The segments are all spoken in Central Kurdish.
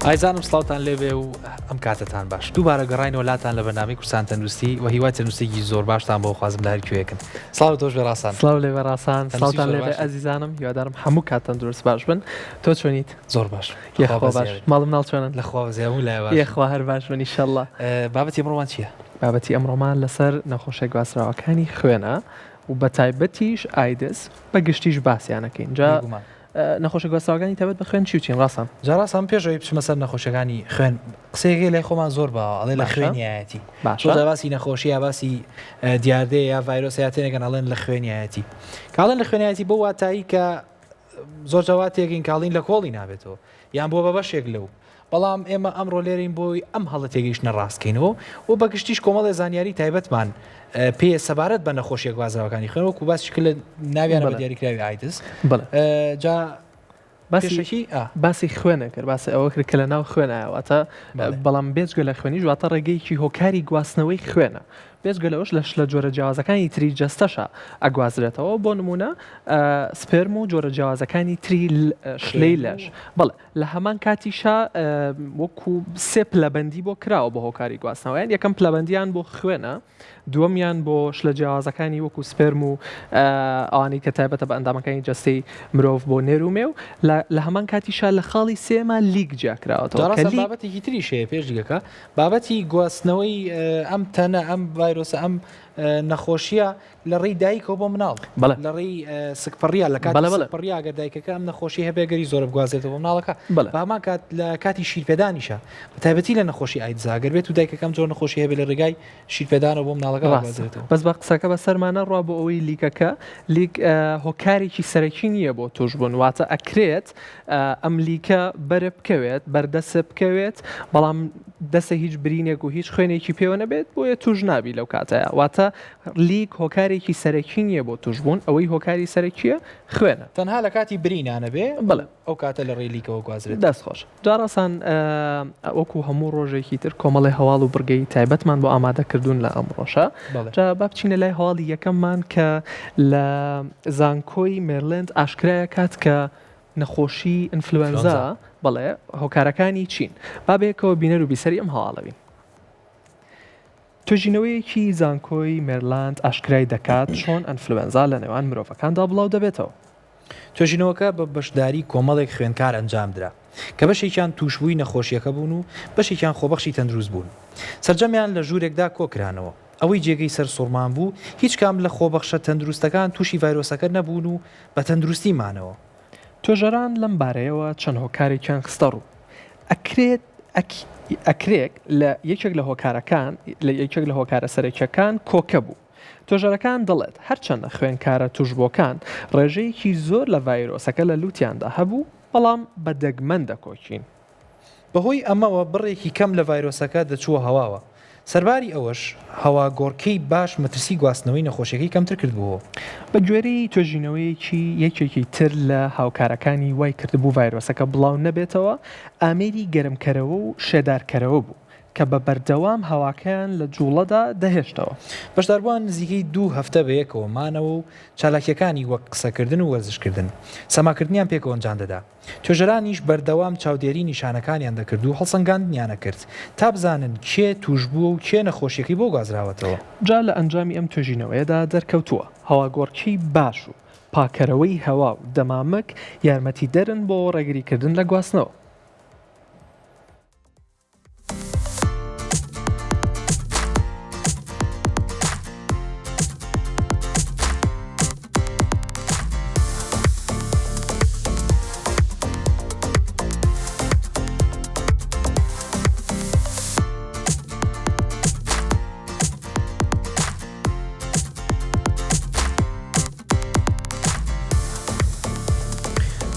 ئایزانم سڵاوتان لێبێ و ئەم کاتەتان باش دووبارە گەڕاینەوە لاتان لە بەرنامەی کوردستان تەندروستی و هیوای تەندروستیی زۆر باشتان بۆ خوازم لە هەر کوێیەکن سڵاو تۆش بێ ڕاسان. سڵاو لێبێ ڕاسان سڵاوتان لێبێ ئەزیزانم هیوادارم هەموو کات تەندروست باش بن تۆ چۆنیت؟ زۆر باش یەخوا باش ماڵ مناڵ چۆنن؟ لەخوا بەزیابوو لای باش یەخوا هەر باش بن ئیشەڵڵا. بابەتی ئەمڕۆمان چییە؟ بابەتی ئەمڕۆمان لەسەر نەخۆشیە گواستراوەکانی خوێنە و بە تایبەتیش ئایدز بە گشتیش باسیان ئەکەین جا نەخۆشە گواستراوەکانی تایبەت بە خوێن چی و چین ڕاستان؟ جا ڕاستان پێش ئەوەی بچمە سەر نەخۆشیەکانی خوێن قسەیەک لای خۆمان زۆر باوە ئەڵێ لە خوێنیایەتی باشە زۆر باسی نەخۆشی یا باسی دیاردەیە یا ڤایرۆس یا تێنەگەن ئەڵێن لە خوێنیایەتی کاڵێن لە خوێنیایەتی بۆ واتایی کە زۆر جا وا تێگەین کاڵین لە کۆڵی نابێتەوە یان بۆ بە بەشێک لەو بەڵام ئێمە ئەمڕۆ لێرەین بۆی ئەم هەڵە تێگەیشتنە ڕاستکەینەوە و بە گشتیش کۆمەڵێ زانیاری تایبەتمان پێ سەبارەت بە نەخۆشیە گوازراوەکانی خوێن وەکو باسی کرد لە ناویانە بە دیاریکراوی ئایدز جا باسی باسی خوێنە کرد باسی ئەوە کرد کە لە ناو خوێنایە واتە بەڵام بێجگە لە خوێنیش واتە ڕێگەیەکی هۆکاری گواستنەوەی خوێنە بێجگە لەوەش لە شلە جۆرە جیاوازەکانی تری جەستەشا ئەگوازرێتەوە، بۆ نموونە سپێرم و جۆرە جیاوازەکانی تری شلەی لەش. بەڵێ لە هەمان کاتیشا وەکو سێ پلەبەندی بۆ کراوە بۆ هۆکاری گواستنەوەیان، یەکەم پلەبەندیان بۆ خوێنە، دووەمیان بۆ شلە جیاوازەکانی وەکو سپێرم و ئەوانەی کە تایبەتە بە ئەندامەکانی جەستەی مرۆڤ بۆ نێر و مێ و لە هەمان کاتیشا لە خاڵی سێما لیک جیاکراوەتەوە کە لیک بابەتێکی تریش هەیە پێش لیکەکە بابەتی گواستنەوەی ئەم تەنە، ئەم ڤایرۆسە، ئەم نەخۆشییە لە ڕێی دایکەوە بۆ مناڵ، لە ڕێی سکپڕییە، لە کاتی سکپڕییە ئەگەر دایکەکە ئەم نەخۆشیی هەبێ ئەگەری زۆرە بگوازێتەوە بۆ مناڵەکە. بە هەمان کات لە کاتی شیرپێدانیشە، بە تایبەتی لە نەخۆشی ئایدزا ئەگەر بێت و دایکەکە ئەم جۆرە نەخۆشی هەبێ لە ڕێگای شیرپێدانەوە بۆ مناڵەکە ئەگوازرێتەوە. بەس با قسەکە بەسەرما نەڕوا بۆ ئەوەی لیکەکە، لیک هۆکارێکی سەرەکی نییە بۆ تووشبوون، واتە ئەکرێت ئەم لیکە بەرە بکەوێت، بەر دەسە بکەوێت، بەڵام دەسە هیچ برینێک و هیچ خوێنێکی پێوە نەبێت، بۆیە توش نابی لەو کاتەیا. واتە لیک هۆکارێکی سەرەکی نییە بۆ توشبوون، ئەوەی هۆکاری سەرەکییە خوێنە. تەنها لە کاتی برینا نەبێ، بەڵێ. ئەو کاتە لە ڕێی لیکەوە گوازرێتەوە. دەست خۆش. جا ڕاسان وەکو هەموو ڕۆژێکی تر کۆمەڵێ هەواڵ و بڕگەی تایبەتمان بۆ ئامادە کردوون لە ئەمڕۆشا. بەڵێ. جا با بچینە لای هەواڵی یەکەممان کە لە زانکۆی مێرلند ئاشکرای ئەکات کە نەخۆشی ئینفلوێنزا بەڵێ هۆکارەکانی چین؟ با بەیەکەوە بینەر و بیسەری ئەم هەواڵە بین. توێژینەوەیەکی زانکۆی مێرلاند ئاشکرای دەکات چۆن ئەنفلوێنزا لە نێوان مرۆڤەکاندا بڵاو دەبێتەوە. توێژینەوەکە بە بەشداری کۆمەڵێک خوێندکار ئەنجامدرا، کە بەشێکیان تووشبووی نەخۆشییەکە بوون و بەشێکیان خۆبەخشی تەندروست بوون. سەرجەمیان لە ژوورێکدا کۆکرانەوە. ئەوەی جێگەی سەرسوڕمان بوو، هیچ کام لە خۆبەخشە تەندروستەکان تووشی ڤایرۆسەکە نەبوون و بە تەندروستی مانەوە. توێژەران لەم بارەیەوە چەند هۆکارێکیان خستەڕوو. ئەکرێت ئەکرێک لە یەکێک لە هۆکارەکان لە یەکێک لە هۆکارە سەرەکیەکان کۆکە بوو. توێژەرەکان دەڵێت هەرچەندە خوێنکارە توشبووەکان ڕێژەیەکی زۆر لە ڤایرۆسەکە لە لوتیاندا هەبوو، بەڵام بە دەگمەن دەکۆکین. بەهۆی ئەمەوە بڕێکی کەم لە ڤایرۆسەکە دەچووە هەواوە. سەرباری ئەوەش، هەواگۆڕکێی باش مەترسی گواستنەوەی نەخۆشیەکەی کەمتر کردبووەوە. بە گوێرەی توێژینەوەیەکی یەکێکی تر لە هاوکارەکانی وای کردبوو ڤایرۆسەکە بڵاو نەبێتەوە، ئامێری گەرمکەرەوە و شێدارکەرەوە بوو کە بە بەردەوام هەواکەیان لە جوڵەدا دەهێشتەوە. بەشداربووان نزیکەی دوو هەفتە بەیەکەوە مانەوە و چالاکییەکانی وەک قسەکردن و وەرزشکردن، سەماکردنیان پێکەوە ئەنجامدەدا. توێژەرانیش بەردەوام چاودێری نیشانەکانیان دەکرد و هەڵسەنگاندنیان ئەکرد تا بزانن کێ تووشبووە و کێ نەخۆشیەکەی بۆ گوازراوەتەوە. جا لە ئەنجامی ئەم توێژینەوەیەدا دەرکەوتووە هەواگۆڕکێی باش و پاکەرەوەی هەوا و دەمامک یارمەتیدەرن بۆ ڕێگریکردن لە گواستنەوە.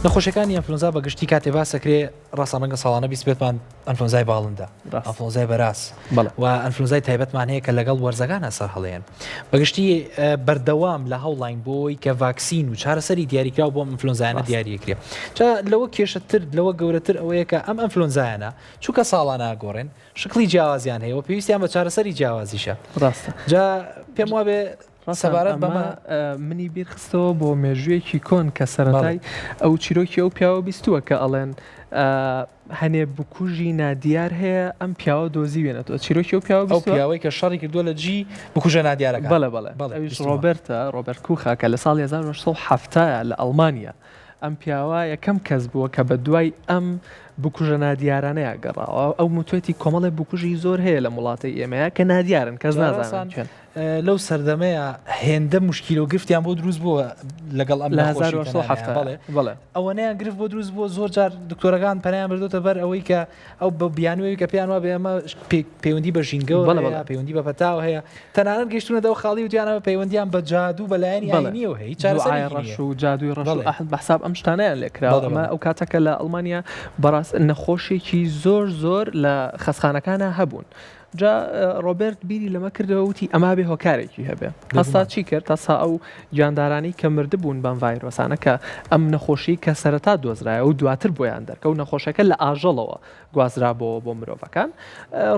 نەخۆشیەکانی ئەنفلۆنزا بە گشتی کاتێ باسەکرێ ڕاستە ڕەنگە ساڵانە بیستبێتمان ئەنفلۆنزای باڵندە، ئەنفلۆنزای بەراز و ئەنفلۆنزای تایبەتمان هەیە کە لەگەڵ وەرزەکانە سەر هەڵێن. بەگشتی بەردەوام لە هەوڵین بۆی کە ڤاکسین و چارەسەری دیاریکراو بۆ ئەنفلۆنزایانە دیاریکرێ. جا لەوە کێشەتر لەوە گەورەتر ئەوەیە کە ئەم ئەنفلۆنزایانە چونکە ساڵانە ئەگۆڕێن شکڵی جیاوازیان هەیە و پێویستیان بە چارەسەری جیاوازیشە. ڕاستە. جا پێم وابێ. سەبارەت بەمە منی بیرخستەوە بۆ مێژوویەکی کۆن کە سەرەتای ئەو چیرۆکی ئەو پیاوە بیستووە کە ئەڵێن هەنێ بکوژی نادیار هەیە ئەم پیاوە دۆزیوێنێتەوە چیرۆکی ئەو پیاوە ئەو پیاوەی کە شەڕی کردووە لە جی بکوژە نادیارەکان بەڵێ بەڵێ بەڵێ ئەویش ڕۆبەرتە ڕۆبەرت کوخە کە لە ساڵی 1970 لە ئەڵمانیا ئەم پیاوە یەکەم کەس بووە کە بە دوای ئەم بکوژە نادیارانەیا گەڕاوە ئەو متوێتی کۆمەڵێ بکوژی زۆر هەیە لەم وڵاتەی ئێمەیە کە نادیارن کەس نازانن کێن. لەو سەردەمەیا هێندە موشکیلە و گرفتیان بۆ دروست بووە لەگەڵ ئەم لە 1970 بەڵێ بەڵێ ئەوەنەیان گرفت بۆ دروست بووە زۆر جار دکتۆرەکان پەنایان بردۆتە بەر ئەوەی کە ئەو بە بیانووی کە پێیان وابێ ئەمە پەیوەندی بە ژینگەوە بەڵێ بەڵێ پەیوەندی بە پەتاوە هەیە تەنانەت گەیشتوونەتە ئەو خاڵی وتیانە پەیوەندیان بە جادوو بە لایەنی ئاینیەوە هەیە هیچ چارەسەرێکی نییە ڕەش و جادووی ڕەش و ئەحد بە حساب ئەم شتانەیان لێ کراوە ئەمە ئەو کاتە کە لە ئەڵمانیا بەڕاست نەخۆشێکی زۆر زۆر لە خەستخانەکانا هەبوون جا ڕۆبێرت بیری لەمە کردەوە وتی ئەما بێ هۆکارێکی هەبێ هەستا چی کرد هەستا ئەو گیاندارانەی کە مردبوون بەم ڤایرۆسانە کە ئەم نەخۆشی کە سەرەتا دۆزرایەوە و دواتر بۆیان دەرکەوت نەخۆشەکە لە ئاژەڵەوە گوازرابۆوە بۆ مرۆڤەکان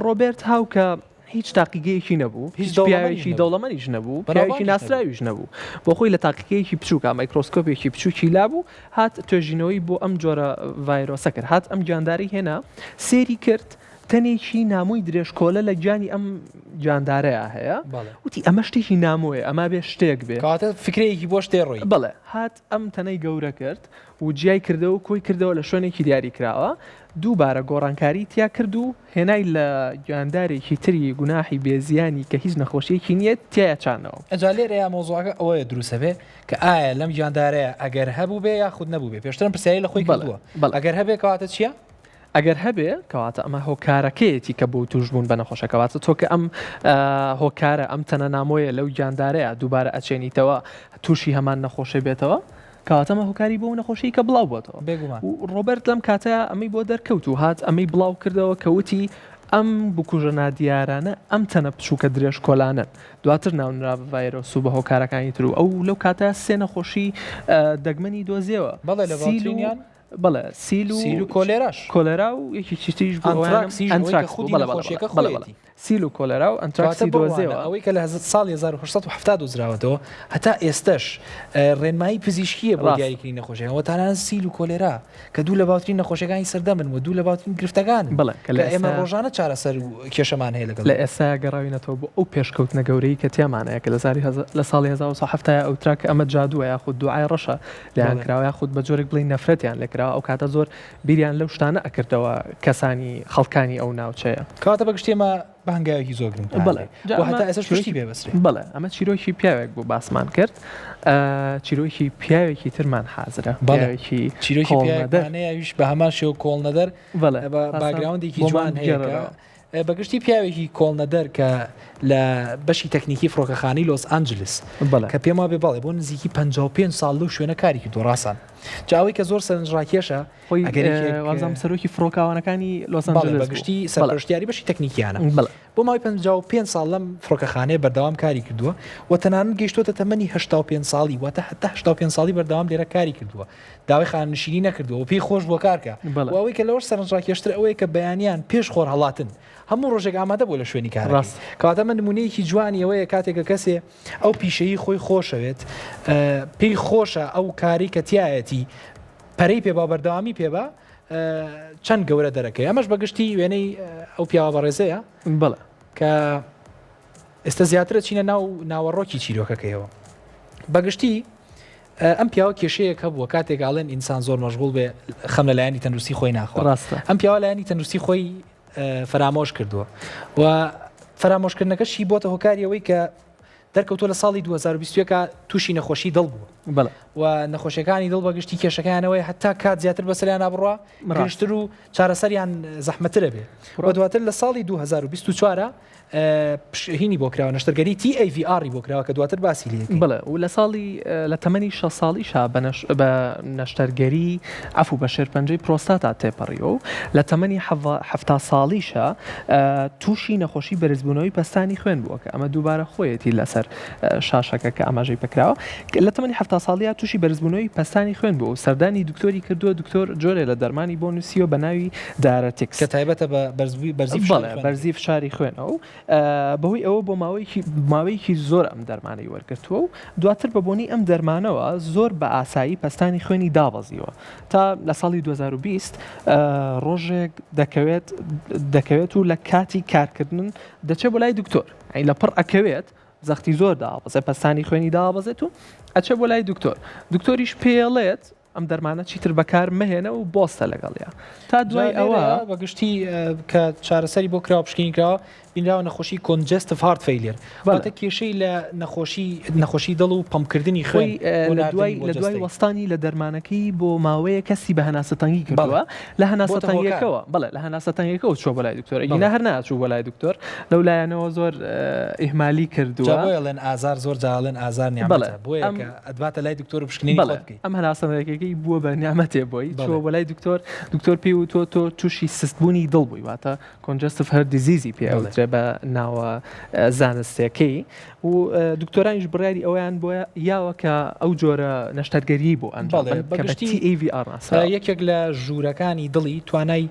ڕۆبێرت هاو کە هیچ تاقیگەیەکی نەبوو هیچ هیچ پیاوێکی دەوڵەمەنیش دەوڵەمەنیش نەبوو پیاوێکی بەناوبانگیش نەبوو ناسراویش نەبوو بۆ خۆی لە تاقیگەیەکی بچووکە مایکرۆسکۆپێکی بچووکی لابوو هات توێژینەوەی بۆ ئەم جۆرە ڤایرۆسە کرد هات ئەم گیاندارەی هێنا سێری کرد تەنێکی نامۆی درێژکۆلە لە گیانی ئەم گیاندارەیا هەیە وتی ئەمە شتێکی نامۆیە ئەما بێ شتێک بێ. کەواتە فکرەیەکی بۆ شتێ ڕۆی. بەڵێ هات ئەم تەنەی گەورە کرد و جیای کردەوە و کۆی کردەوە لە شوێنێکی دیاری کراوە دووبارە گۆڕانکاری تیا کرد و هێنای لە گیاندارێکی تری گوناحی بێ زیانی کە هیچ نەخۆشیەکی نیە تیایا چاندەوە. ئەجا لێرەیا مەوزوعەکە ئەوەیە دروست ئەبێ کە ئایا لەم گیاندارەیا ئەگەر هەبووبێ یاخود نەبووبێ پێشتر ئەم پرسیارەی لە خۆی کردووە ئەگەر هەبێ کەواتە چیە؟ ئەگەر هەبێ کەواتە ئەمە هۆکارەکەیەتی کە بۆ تووشبوون بە نەخۆشەکە کەواتە تۆ کە ئەم هۆکارە ئەم تەنە نامۆیە لەو گیاندارەیە دووبارە ئەچێنیتەوە تووشی هەمان نەخۆشی بێتەوە کەواتە ئەمە هۆکاری بۆ نەخۆشی کە بڵاو بۆتەوە بێگومان و ڕۆبەرت لەم کاتەیا ئەمەی بۆ دەرکەوت و هات ئەمەی بڵاو کردەوە کە وتی ئەم بکوژە نادیارانە ئەم تەنە بچووکە درێژکۆلانەن دواتر ناونرا بە ڤایرۆس و بە هۆکارەکانی تر و ئەو لەو کاتە سێ نەخۆشی دەگمەنی دۆزیەوە بەڵێ لە سیل و باوترینیان بەڵێ سیل و سیل و کۆلێراش. کۆلێرا و یەکێکی تریش بوو ئەوەیان ئەنتراکسیش ئەوەی کە ئەنتراکس بوو خودی بەڵێ بەڵێ نەخۆشیەکە بەڵێ بەڵێ خۆیەتی. سیل و کۆلێرا و کەواتە ئەنتراکسی بڕوانە دۆزیەوە. ئەوەی کە لە ساڵی 1870 دۆزراوەتەوە هەتا ئێستەش ڕێنمایی پزیشکییە بۆ ڕاستە. دیاریکردنی نەخۆشیەکان و تەنانەت سیل و کۆلێرا کە دوو لە باوترین نەخۆشیەکانی سەردەمن و دوو لە باوترین گرفتەکانن بەڵێ کە کە لە ئێمە ئێستا ڕۆژانە چارەسەر و کێشەمان هەیە لە لەگەڵیان. ئێستایا گەڕاوینەتەوە بۆ ئەو پێشکەوتنە گەورەی کە تیامانەیە کە لە سالی لە ساڵی 1970 ئەوترا کە ئەمە جادووە یاخود دوعای ڕەشە لێیان بەڵێ. کراوە یاخود بە جۆرێک بڵێین نەفرەتیان لێ کراوە ئەو کاتە زۆر بیریان لەو شتانە ئەکردەوە کەسانی خەڵکانی ئەو ناوچەیە. کەواتە بە گشتی ئەمە بە هەنگاوێکی زۆر گرنگ بەڵێ دادەنرێ جا و ئەمە هەتا ئێستاش پشتی چیرۆکی پێ بەسترێ. بەڵێ ئەمە چیرۆکی پیاوێک بوو باسمان کرد چیرۆکی پیاوێکی ترمان حازرە بەڵێ پیاوێکی چیرۆکی کۆڵنەدەر. پیاوێکمان هەیە ئەویش بە هەمان شێوە کۆڵنەدەر بەڵێ بە ڕاستە باکگراوندێکی بۆمان جوان هەیە کە بگێڕەرەوە. بە گشتی پیاوێکی کۆڵنەدەر کە لە بەشی تەکنیکی فڕۆکەخانەی لۆس ئانجلس بەڵێ. کە پێم وابێ بەڵێ بۆ نزیکی 55 ساڵ لەو شوێنە کاری کردووە ڕاسان جا ئەوەی کە زۆر سەرنجڕاکێشە خۆی ئەگەر یەکێک وابزانم سەرۆکی فڕۆکاوانەکانی لۆس بەڵێ بە ئەنجلس بوو گشتی بەڵێ سەرپەرشتیاری بەشی تەکنیکیانە بەڵێ. بۆ ماوەی 55 ساڵ لەم فڕۆکەخانەیە بەردەوام کاری کردووە و تەنانەت گەیشتووەتە تەمەنی 85 ساڵی واتە هەتا 85 ساڵی بەردەوام لێرە کاری کردووە داوای خانەنشینی نەکردووە و پێی خۆش بووە کار کا بەڵێ. و ئەوەی کە لەوەش سەرنجڕاکێشترە ئەوەیە کە بەیانیان پێش خۆر هەڵاتن هەموو ڕۆژێک ئامادە بووە لە شوێنی کارەکەی ڕاستە. کەواتە ئەمە نموونەیەکی جوانی ئەوەیە کاتێک کە کەسێ ئەو پیشەیی خۆی خۆشەوێت پێی خۆشە ئەو کاری کە تیایەتی پەرەی پێ با و بەردەوامی پێ با چەند گەورە دەرەکەی ئەمەش بە گشتی وێنەی ئەو پیاوە بەڕێزەیە بەڵێ. کە ئێستا زیاتر ئەچینە ناو ناوەڕۆکی چیرۆکەکەیەوە. بە گشتی ئەم پیاوە کێشەیەک هەبووە کاتێک ئاڵێن ئینسان زۆر مەشغوڵ بێ خەم لە لایەنی تەندروستی خۆی ناخوا. ڕاستە. ئەم پیاوە لایەنی تەندروستی خۆی فەرامۆش کردووە و فەرامۆشکردنەکەشی بۆتە هۆکاری ئەوەی کە دەرکەوتووە لە ساڵی 2021 تووشی نەخۆشی دڵ بووە بەڵێ. و نەخۆشیەکانی دڵ بە گشتی کێشەکانەوەی هەتا کات زیاتر بەسەریان بڕوا گرنگتر و چارەسەریان زەحمەترە بێ و دواتر لە ساڵی 2024 هینی بۆ کراوە نەشتەرگەری TAVR ی بۆ کراوە کە دواتر باسی لێ دەکەین. بەڵێ و لە ساڵی لە تەمەنی 6 ساڵیشا بە نەشتەرگەری عەفو بە شێرپەنجەی پرۆستاتا تێپەڕیوە و لە تەمەنی 70 ساڵیشا تووشی نەخۆشی بەرزبوونەوەی پەستانی خوێن بووە کە ئەمە دووبارە خۆیەتی لەسەر. لەسەر شاشەکە کە ئاماژەی پێکراوە لە تەمەنی 70 ساڵیا تووشی بەرزبوونەوەی پەستانی خوێن بوو و سەردانی دکتۆری کردووە دکتۆر جۆرێ لە دەرمانی بۆ نووسیوە بە ناوی Diuretics کە تایبەتە بە بەرزبووی بەرزی فشاری بەڵێ خوێن. بەرزی فشاری خوێنەوە و بەهۆی ئەوە بۆ ماوەیەکی ماوەیەکی زۆر ئەم دەرمانەی وەرگرتووە و دواتر بە بۆنەی ئەم دەرمانەوە زۆر بە ئاسایی پەستانی خوێنی دابەزیوە تا لە ساڵی 2020 ڕۆژێک دەکەوێت دەکەوێت و لە کاتی کارکردن دەچێت بۆ لای دکتۆر ئەی لە پڕ ئەکەوێت زەختی زۆر دابەزێ پەستانی خوێنی دابەزێت و ئەچێ بۆ لای دکتۆر دکتۆریش پێڵێت ئەم دەرمانە چیتر بەکار مەهێنە و بۆستە لەگەڵیا تا دوای ئەوە. بە گشتی کە چارەسەری بۆ کراوە پشکنین کراوە بینراوە نەخۆشی congestive heart failure واتە کێشەی لە نەخۆشی نەخۆشی دڵ و پەمپکردنی خوێن لە دوای لە دوای وەستانی لە دەرمانەکەی بۆ ماوەیە کەسی بە هەناسەتەنگی کردووە لە هەناسەتەنگیەکەوە بەڵێ لە هەناسەتەنگیەکەوە چووە بۆ لای دکتۆر ئەگینا هەر ناچوو بۆ لای دکتۆر لەو لایەنەوە زۆر ئیهمالی کردووە جا بۆیە ئەڵێن ئازار زۆر جار ئەڵێن ئازار نیعمەتە بۆیە کە ئەتباتە لای دکتۆر و پشکنینی خۆت بکەی. ئەم هەناسەتەنگیەکەی بووە بە نیعمەتێ بۆی چووە بۆ لای دکتۆر دکتۆر پێی وتووە تۆ تووشی سستبوونی دڵ بووی واتە Congestive Heart Disease ی پێ ئەوترێ بە ناوە زانستیەکەی و دکتۆرانیش بڕیاری ئەویان بۆ یاوە کە ئەو جۆرە نەشتەرگەری بۆ ئەنجام بەڵێ کە بە بەگشتی TAVR ناسراوە. یەکێک لە ژوورەکانی دڵی توانای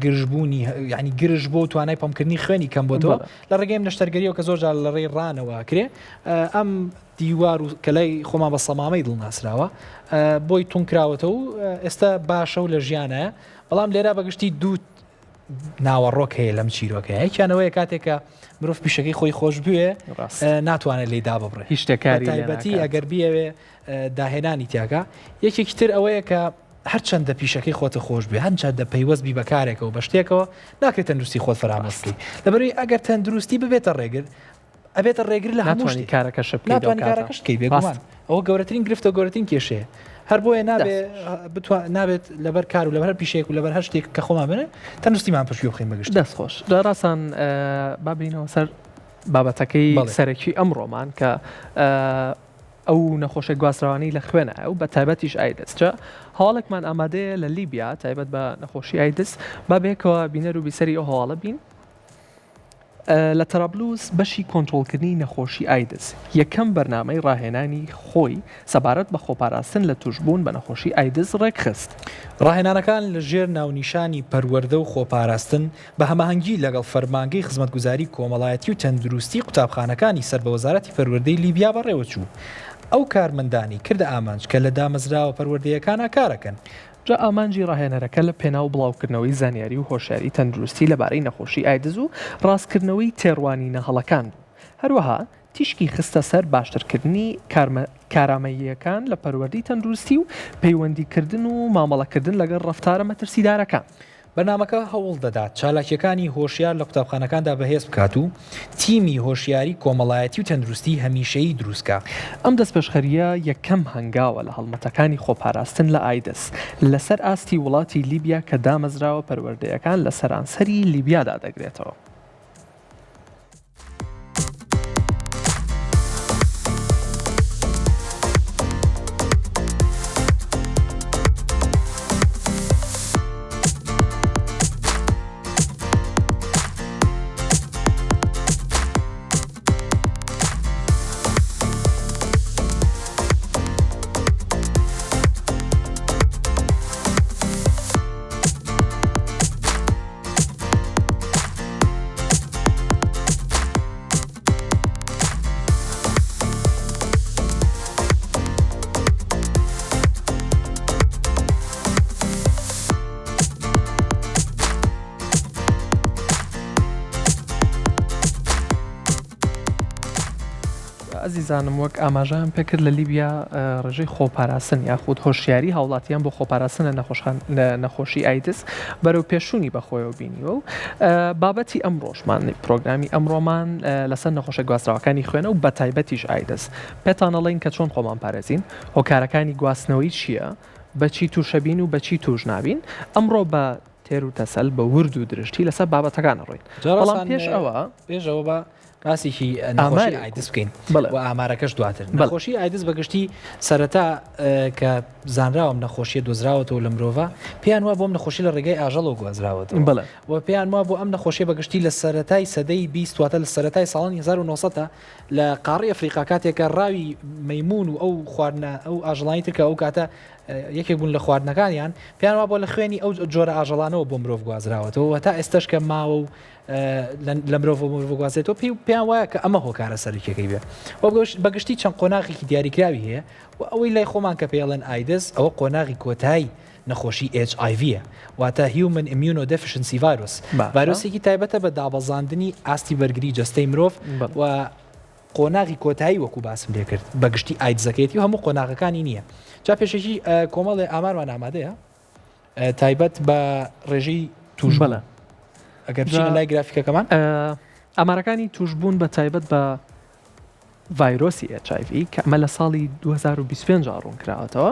گرژبوونی یعنی گرژ بۆ توانای پەمپکردنی خوێنی کەم بۆتەوە بەڵێ. لە ڕێگەی ئەم نەشتەرگەریەوە کە زۆر جار لە ڕێی ڕانەوە ئەکرێ ئەم دیوار و کە لای خۆمان بە سەمامەی دڵ ناسراوە بۆی تون کراوەتەوە و ئێستا باشە و لە ژیانایە بەڵام لێرە بەگشتی دوو ناوەڕۆک هەیە لەم چیرۆکە یەکیان ئەوەیە کاتێک کە مرۆڤ پیشەکەی خۆی خۆش بوێ ناتوانێت لێی داببڕێ هیچ شتێکاری تایبەتی ئەگەر بیەوێ داهێنانی تیاکە یەکێکی تر ئەوەیە کە هەرچەندە پیشەکەی خۆتە خۆش بێ هەرچەندە پەیوەست بی بە کارێکەوە بە شتێکەوە ناکرێت تەندروستی خۆت فەرامۆش بکەیت لەبەرئەوەی ئەگەر تەندروستی ببێتە ڕێگر ئەبێتە ڕێگر لە هەموو ناتوانانی شتێک کارەکەشت بکەیت ئەو ناتوانانی کاتە. کارەکەشت بکەیت بێگومان ڕاست. ئەوە گەورەترین گرفتە و گەورەترین کێشەیە هەر بۆیە نابێ دەست خۆش. بتوا نابێت لەبەر کار و لەبەر هەر پیشەیەک و لەبەر هەر شتێک کە خۆمان بنێ تەندروستیمان پشتگوێ بخەین بە گشتی. دەست خۆش جا ڕاسان با بێینەوە سەر بابەتەکەی بەڵێ. سەرەکی ئەمڕۆمان کە ئەو نەخۆشە گواستراوانەی لە خوێنایە و بە تایبەتیش ئایدز جا هەواڵێکمان ئامادەیە لە لیبیا تایبەت بە نەخۆشی ئایدز با بەیەکەوە بینەر و بیسەری ئەو هەواڵە بین. لە تەرابلوس بەشی کۆنترۆڵکردنی نەخۆشی ئایدز یەکەم بەرنامەی ڕاهێنانی خۆی سەبارەت بە خۆپاراستن لە تووشبوون بە نەخۆشی ئایدز ڕێکخست. ڕاهێنانەکان لە ژێر ناونیشانی پەروەردە و خۆپاراستن بە هەماهەنگی لەگەڵ فەرمانگەی خزمەتگوزاری کۆمەڵایەتی و تەندروستی قوتابخانەکانی سەر بە وەزارەتی پەروەردەی لیبیا بەڕێوەچوو، ئەو کارمەندانەی کردە ئامانج کە لە دامەزراوە پەروەردەیەکانا کارەکەن. جا ئامانجی ڕاهێنەرەکە لە پێناو بڵاوکردنەوەی زانیاری و هۆشیاری تەندروستی لەبارەی نەخۆشی ئایدز و ڕاستکردنەوەی تێڕوانینە هەڵەکان بوو. هەروەها تیشکی خستە سەر باشترکردنی کارامەییەکان لە پەروەردەی تەندروستی و پەیوەندیکردن و مامەڵەکردن لەگەڵ ڕەفتارە مەترسیدارەکان. بەرنامەکە هەوڵ دەدات چالاکییەکانی هۆشیار لە قوتابخانەکاندا بەهێز بکات و تیمی هۆشیاری کۆمەڵایەتی و تەندروستی هەمیشەیی دروست کا. ئەم دەستپێشخەرییە یەکەم هەنگاوە لە هەڵمەتەکانی خۆپاراستن لە ئایدز لەسەر ئاستی وڵاتی لیبیا کە دامەزراوە پەروەردەیەکان لە سەرانسەری لیبیادا دەگرێتەوە. ئەزیزانم وەک ئاماژەیان پێکرد لە لیبیا ڕێژەی خۆپاراستن یاخود هۆشیاری هاوڵاتیان بۆ خۆپاراستن لە نەخۆشخان لە نەخۆشی ئایدز بەرەو پێشوونی بەخۆیەوە بینیوە و بابەتی ئەمڕۆشمان پرۆگرامی ئەمڕۆمان لەسەر نەخۆشە گواستراوەکانی خوێنە و بەتایبەتیش ئایدز پێتان ئەڵێین کە چۆن خۆمان پارێزین هۆکارەکانی گواستنەوەی چییە بەچی تووشەبین و بەچی توش نابین ئەمڕۆ بە تێر و تەسەل بە ورد و درشتی لەسەر بابەتەکان ئەڕۆین بەڵام پێش ئەوە پێش ئەوە بە. باسێکی نەخۆشی ئایدز بکەین و ئامارەکەش دواتر. نەخۆشی ئایدز بەگشتی سەرەتا کە زانراوە ئەم نەخۆشیە دۆزراوەتەوە لە مرۆڤە، پێیان وا بۆم نەخۆشی لە ڕێگەی ئاژەڵەوە گوازراوەتەوە و پێیان وا بۆ ئەم نەخۆشیە بەگشتی لە سەرەتای سەدەی 20 واتە لە سەرەتای ساڵانی 1900 لە قاڕی ئەفریقا کاتێک کە ڕاوی مەیمون و ئەو خواردنە ئەو ئاژەڵانی تر کە ئەو کاتە یەکێک بوون لە خواردنەکانیان پێیان وا بۆ لە خوێنی ئەو جۆرە ئاژەڵانەوە بۆ مرۆڤ گوازراوەتەوە و تا ئێستش کە ماوە و لە مرۆڤ مرۆڤ بگوازێتەوە پێی پێیان وایە کە ئەمە هۆکارە سەرەکیەکەی بێ و بەگشتی چەند قۆناغێکی دیاریکراوی هەیە و ئەوەی لای خۆمان کە پێڵێن ئایدز ئەوە قۆناغی کۆتایی نەخۆشی HIV واتە Human Immunodeficiency Virus ڤایرۆسێکی تایبەتە بە دابەزاندنی ئاستی بەرگری جەستەی مرۆڤ و قۆناغی کۆتایی وەکو باسم لێ کرد بەگشتی ئایدزەکەیەتی و هەموو قۆناغەکانی نییە جا پێشەکی کۆمەڵێ ئامارمان ئامادەیە تایبەت بە ڕێژەی تووشبوون ئەگەر بچینە لای گرافیکەکەمان. ئامارەکانی تووشبوون بە تایبەت بە ڤایرۆسی HIV کە ئەمە لە ساڵی 2025 ڕوونکراوەتەوە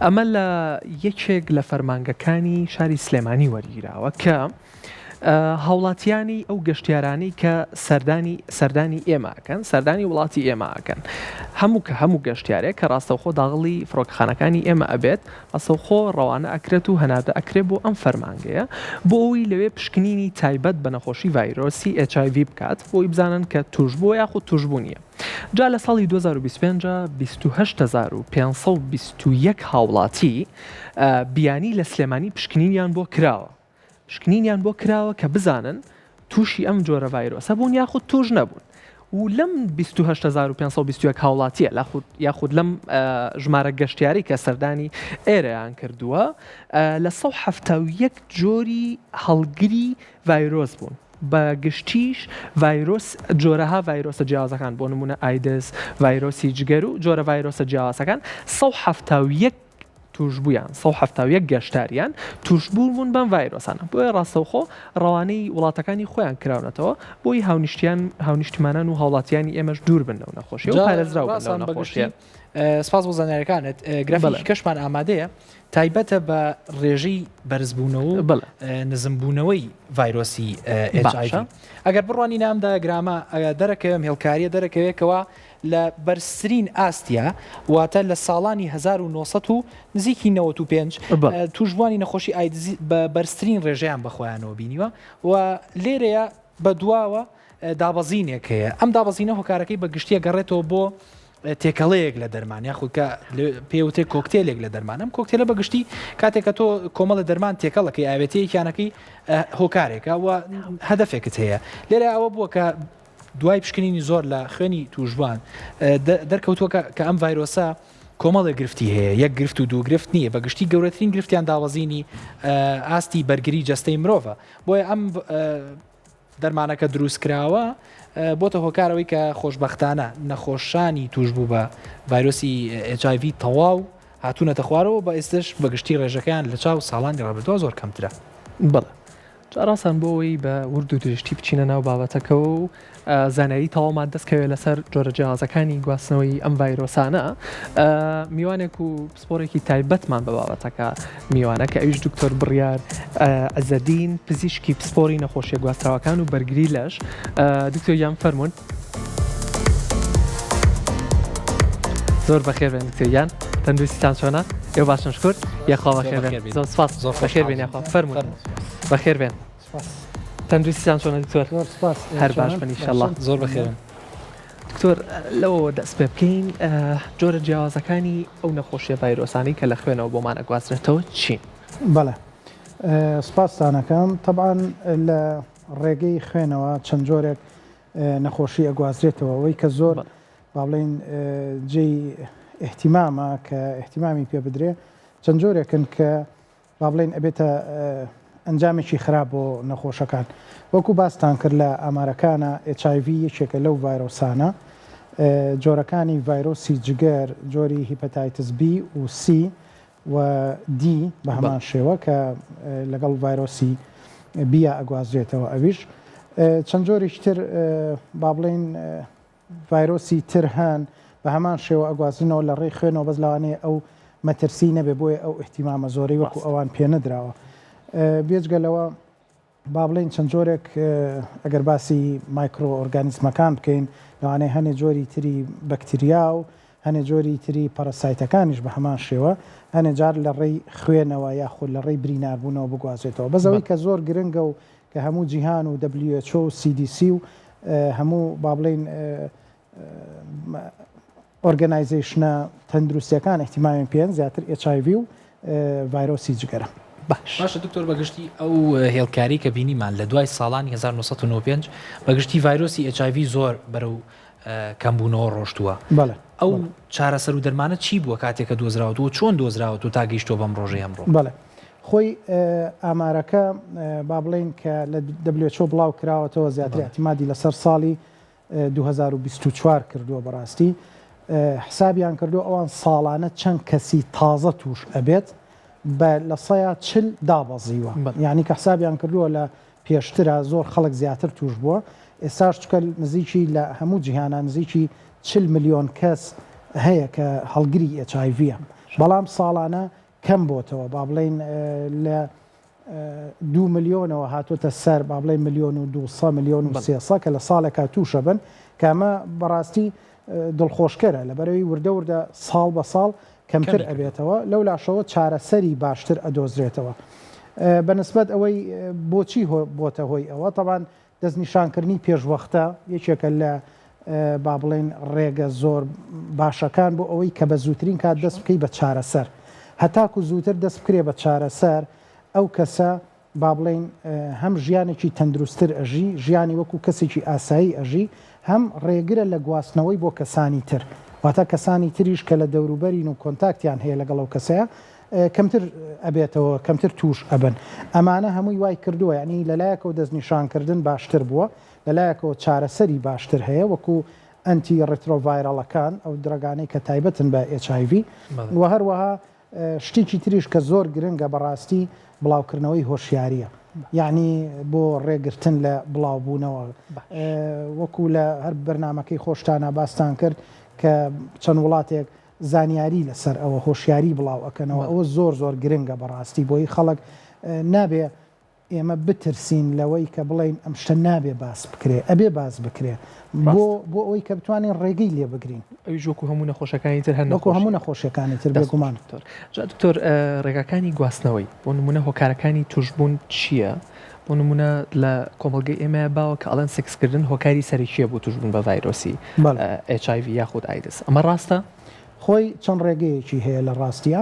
ئەمە لە یەکێک لە فەرمانگەکانی شاری سلێمانی وەرگیراوە کە هاوڵاتیانی ئەو گەشتیارانەی کە سەردانی سەردانی ئێمە ئەکەن سەردانی وڵاتی ئێمە ئەکەن هەموو کە هەموو گەشتیارێک کە ڕاستەوخۆ داغڵی فڕۆکەخانەکانی ئێمە ئەبێت ڕاستەوخۆ ڕەوانە ئەکرێت و هەناردە ئەکرێت بۆ ئەم فەرمانگەیە بۆ ئەوەی لەوێ پشکنینی تایبەت بە نەخۆشی ڤایرۆسی HIV بکات بۆ ئەوەی بزانن کە توشبووە یاخود توشبوو نییە جا لە ساڵی 2025 28521 هاوڵاتی بیانی لە سلێمانی پشکنینیان بۆ کراوە پشکنینیان بۆ کراوە کە بزانن تووشی ئەم جۆرە ڤایرۆسە بوون یاخود تووش نەبوون و لەم 28521 هاوڵاتیە لاخود یاخود لەم ژمارە گەشتیاری کە سەردانی ئێرەیان کردووە لە 171 جۆری هەڵگری ڤایرۆس بوون بە گشتیش ڤایرۆس جۆرەها ڤایرۆسە جیاوازەکان بۆ نمونە ئایدز ڤایرۆسی جگەر و جۆرە ڤایرۆسە جیاوازەکان 171 تووشبوویان 171 گەشتاریان تووشبوو بوون بەم ڤایرۆسانە، بۆیە ڕاستەوخۆ ڕەوانەی وڵاتەکانی خۆیان کراونەتەوە بۆی هاونیشتیان هاونیشتیمانان و هاوڵاتیانی ئێمەش دوور بن لەو نەخۆشیە و جا پارێزراو بن لەو ڕاستان بە گشتی نەخۆشیە. سپاس بۆ زانیاریەکانت گرافیکی بەڵێ. کەشمان ئامادەیە تایبەتە بە ڕێژەی بەرزبوونەوە و بەڵێ. نزمبوونەوەی ڤایرۆسی HIV. باشە. ئەگەر بڕوانینە ئەم دایاگرامە دەرەکەوێ ئەم هێڵکاریە دەرەکەوێ کەوا لە بەرزترین ئاستیا، واتە لە ساڵانی 1900 و نزیکی 95، تووشبووانی نەخۆشی ئایدز بە بەرزترین ڕێژەیان بەخۆیانەوە بینیوە و لێرەیە بەدواوە دابەزینێک هەیە. ئەم دابەزینە هۆکارەکەی بە گشتی ئەگەڕێتەوە بۆ تێکەڵەیەک لە دەرمان یاخود کە پێوتێ کۆکتێلێک لە دەرمان. ئەم کۆکتێلە بە گشتی کاتێک کە تۆ کۆمەڵە دەرمان تێکەڵەکەی ئاوێتەیەکیانەکەی هۆکارێکە و هەدەفێکت هەیە. لێرە ئەوە بووە کە دوای پشکنینی زۆر لە خوێنی تووشبووان دەرکەوتووە کە ئەم ڤایرۆسە کۆمەڵێک گرفتی هەیە، یەک گرفت و دوو گرفت نییە، بە گشتی گەورەترین گرفتیان دابەزینی ئاستی بەرگری جەستەی مرۆڤە، بۆیە ئەم دەرمانەکە دروست کراوە بۆتە هۆکارەوەی کە خۆشبەختانە نەخۆشانی تووشبوو بە ڤایرۆسی HIV تەواو هاتوونەتە خوارەوە، بە ئێستش بە گشتی ڕێژەکەیان لە چاو ساڵانی ڕابردووە زۆر کەمترە. بەڵێ. جا ڕاستان بۆ ئەوەی بە ورد و درشتی بچینە ناو بابەتەکەوە و زانیاری تەواومان دەست کەوێت لەسەر جۆرە جیاوازەکانی گواستنەوەی ئەم ڤایرۆسانە میوانێک و پسپۆڕێکی تایبەتمان بە بابەتەکە میوانە کە ئەویش دکتۆر بڕیار عزەدین پزیشکی پسپۆری نەخۆشیە گواستراوەکان و بەرگری لەش دکتۆر گیان فەرمونون زۆر بەخێر بێن دکتۆر گیان تەندروستیتان چۆنە ئێوە باشن شکر یاخوا بەخێر بێن زۆر سپاس زۆر بەخێر بێن یاخوا فەرموون بەخێر بێن تەندروستیتان چۆنە دکتۆر هەر باش بن ئیشەڵڵا زۆر بەخێرن دکتۆر لەوەوە دەست پێ بکەین جۆرە جیاوازەکانی ئەو نەخۆشیە ڤایرۆسانی کە لە خوێنەوە بۆمان ئەگوازرێتەوە چین؟ بەڵێ سپاستانەکەم تەبعەن لە ڕێگەی خوێنەوە چەند جۆرێک نەخۆشی ئەگوازرێتەوە ئەوەی کە زۆر با بڵێین جێی ئیهتیمامە کە ئیهتیمامی پێ بدرێ چەند جۆرێکن کە با بڵێین ئەبێتە ئەنجامێکی خراپ بۆ نەخۆشەکان وەکو باستان کرد لە ئامارەکانە HIV یەکێکە لەو ڤایرۆسانە جۆرەکانی ڤایرۆسی جگەر جۆری هیپەتایتس بی و سی و دی بە هەمان شێوە کە لەگەڵ ڤایرۆسی بییا ئەگوازرێتەوە ئەویش چەند جۆرێکی تر با بڵێین ڤایرۆسی تر هەن بە هەمان شێوە ئەگوازرنەوە لە ڕێی خوێنەوە بەس لەوانەیە ئەو مەترسی نەبێ بۆیە ئەو ئیهتیمامە زۆرەی وەکو ئەوان پێ نەدراوە بێجگە لەوە. با بڵێین چەند جۆرێک ئەگەر باسی مایکرۆ ئۆرگانیزمەکان بکەین لەوانەیە هەنێ جۆری تری بەکتریا و هەنێ جۆری تری پەرەسایتەکانیش بە هەمان شێوە هەنێ جار لە ڕێی خوێنەوە یاخود لە ڕێی بریناربوونەوە بگوازێتەوە بەس ئەوەی کە زۆر گرنگە و کە هەموو جیهان و WHO و CDC و هەموو با بڵێین ئۆرگەنایزەیشنە تەندروستیەکان ئیهتیمامیان پێن زیاتر HIV و ڤایرۆسی جگەرە. باش. باشە دکتۆر بەگشتی ئەو هێڵکاری کە بینیمان لە دوای ساڵانی 1995 بەگشتی ڤایرۆسی HIV زۆر بەرەو کەمبوونەوە ڕۆشتووە بەڵێ ئەو چارەسەر و دەرمانە چی بووە کاتێک کە دۆزراوەتەوە چۆن دۆزراوەتەوە تا گەیشتووە بەم ڕۆژەی ئەمڕۆ؟ بەڵێ خۆی ئامارەکە با بڵێین کە لە WHO بڵاو کراوەتەوە زیاتر ئیعتیمادی لەسەر ساڵی 2024 کردووە بەڕاستی حسابیان کردووە ئەوان ساڵانە چەند کەسی تازە توش ئەبێت بە لە سەیا چل دابەزیوە یعنی کە حسابیان کردووە لە پێشترا زۆر خەڵک زیاتر توش بووە ئێستاش چکە نزیکی لە هەموو جیهانە نزیکی چل ملیۆن کەس هەیە کە هەڵگری HIV بەڵام ساڵانە کەم بۆتەوە با بڵین لە دوو ملیۆنەوە هاتۆتە سەر با بڵێین ملیۆن و دووسە ملیۆن و سێسە کە لە ساڵێکا تووشە بن کە ئەمە بەڕاستی دڵخۆشکەرە لەبەرەوەی وردە وردە ساڵ بە ساڵ کەمتر ئەبێتەوە لەو لاشەوە چارەسەری باشتر ئەدۆزرێتەوە بەنسبەت ئەوەی بۆچی بۆتە هۆی ئەوە تەبان دەستنیشانکردنی پێشوەختە یەکێکە لە با بڵێین ڕێگە زۆر باشەکان بۆ ئەوەی کە بە زووترین کات دەست بکەی بە چارەسەر. هەتاکو زووتر دەست بکرێ بە چارەسەر ئەو کەسە با بڵێین هەم ژیانێکی تەندروستتر ئەژی، ژیانی وەکو کەسێکی ئاسایی ئەژی، هەم ڕێگرە لە گواستنەوەی بۆ کەسانی تر. واتە کەسانی تریش کە لە دەوروبەرین و کۆنتاکتیان هەیە لەگەڵ ئەو کەسەیا کەمتر ئەبێتەوە کەمتر توش ئەبن ئەمانە هەمووی وای کردووە یانی لەلایەکەوە دەستنیشانکردن باشتر بووە لەلایەکەوە چارەسەری باشتر هەیە وەکو ئەنتی ڕێترۆڤایرەڵەکان ئەو drug انەی کە تایبەتن بە HIV و هەروەها شتێکی تریش کە زۆر گرنگە بەڕاستی بڵاوکردنەوەی هۆشیاریە یعنی بۆ ڕێگرتن لە بڵاوبوونەوە وەکو لە هەر بەرنمەکەی خۆشتانە باستان کرد کە چەند وڵاتێک زانیاری لەسەر ئەوە هۆشیاری بڵاو ئەکەنەوە ئەوە زۆر زۆر گرنگە بەڕاستی بۆی خەڵک نابێ ئێمە بترسین لەوەی کە بڵێین ئەم شتە نابێ باس بکرێ ئەبێ باس بکرێ بۆ بۆ ئەوەی کە بتوانین ڕێگەی لێ بگرین. ئەویش وەکو هەموو نەخۆشەکانی تر هەر وەکو هەموو نەخۆشیەکانی تر بێگومان. دکتۆر جا دکتۆر ڕێگاکانی گواستنەوەی بۆ نمونە هۆکارەکانی توشبوون چییە؟ بۆ نمونە لە کۆمەڵگەی ئێمە باوە کە ئەڵێن سێکسکردن هۆکاری سەرەکیە بۆ توشبوون بە ڤایرۆسی HIV یاخود ئایدز ئەمە ڕاستە؟ خۆی چەند ڕێگەیەکی هەیە لە ڕاستیا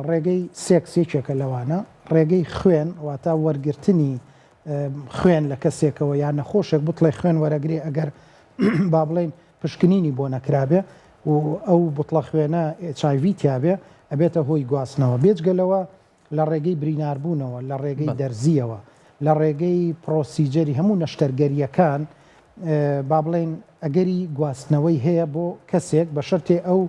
ڕێگەی سێکس یەکێکە لەوانە ڕێگەی خوێن واتە وەرگرتنی خوێن لە کەسێکەوە یان نەخۆشێک بتڵێ خوێن وەرەگرێ ئەگەر با بڵێین پشکنینی بۆ نەکرابێ و ئەو بتڵە خوێنە HIV تیابێ ئەبێتە هۆی گواستنەوە بێجگە لەوە لە ڕێگەی بریناربوونەوە، لە ڕێگەی دەرزییەوە، لە ڕێگەی procedure ی هەموو نەشتەرگەرییەکان، با بڵێین ئەگەری گواستنەوەی هەیە بۆ کەسێک بە شەرتێ ئەو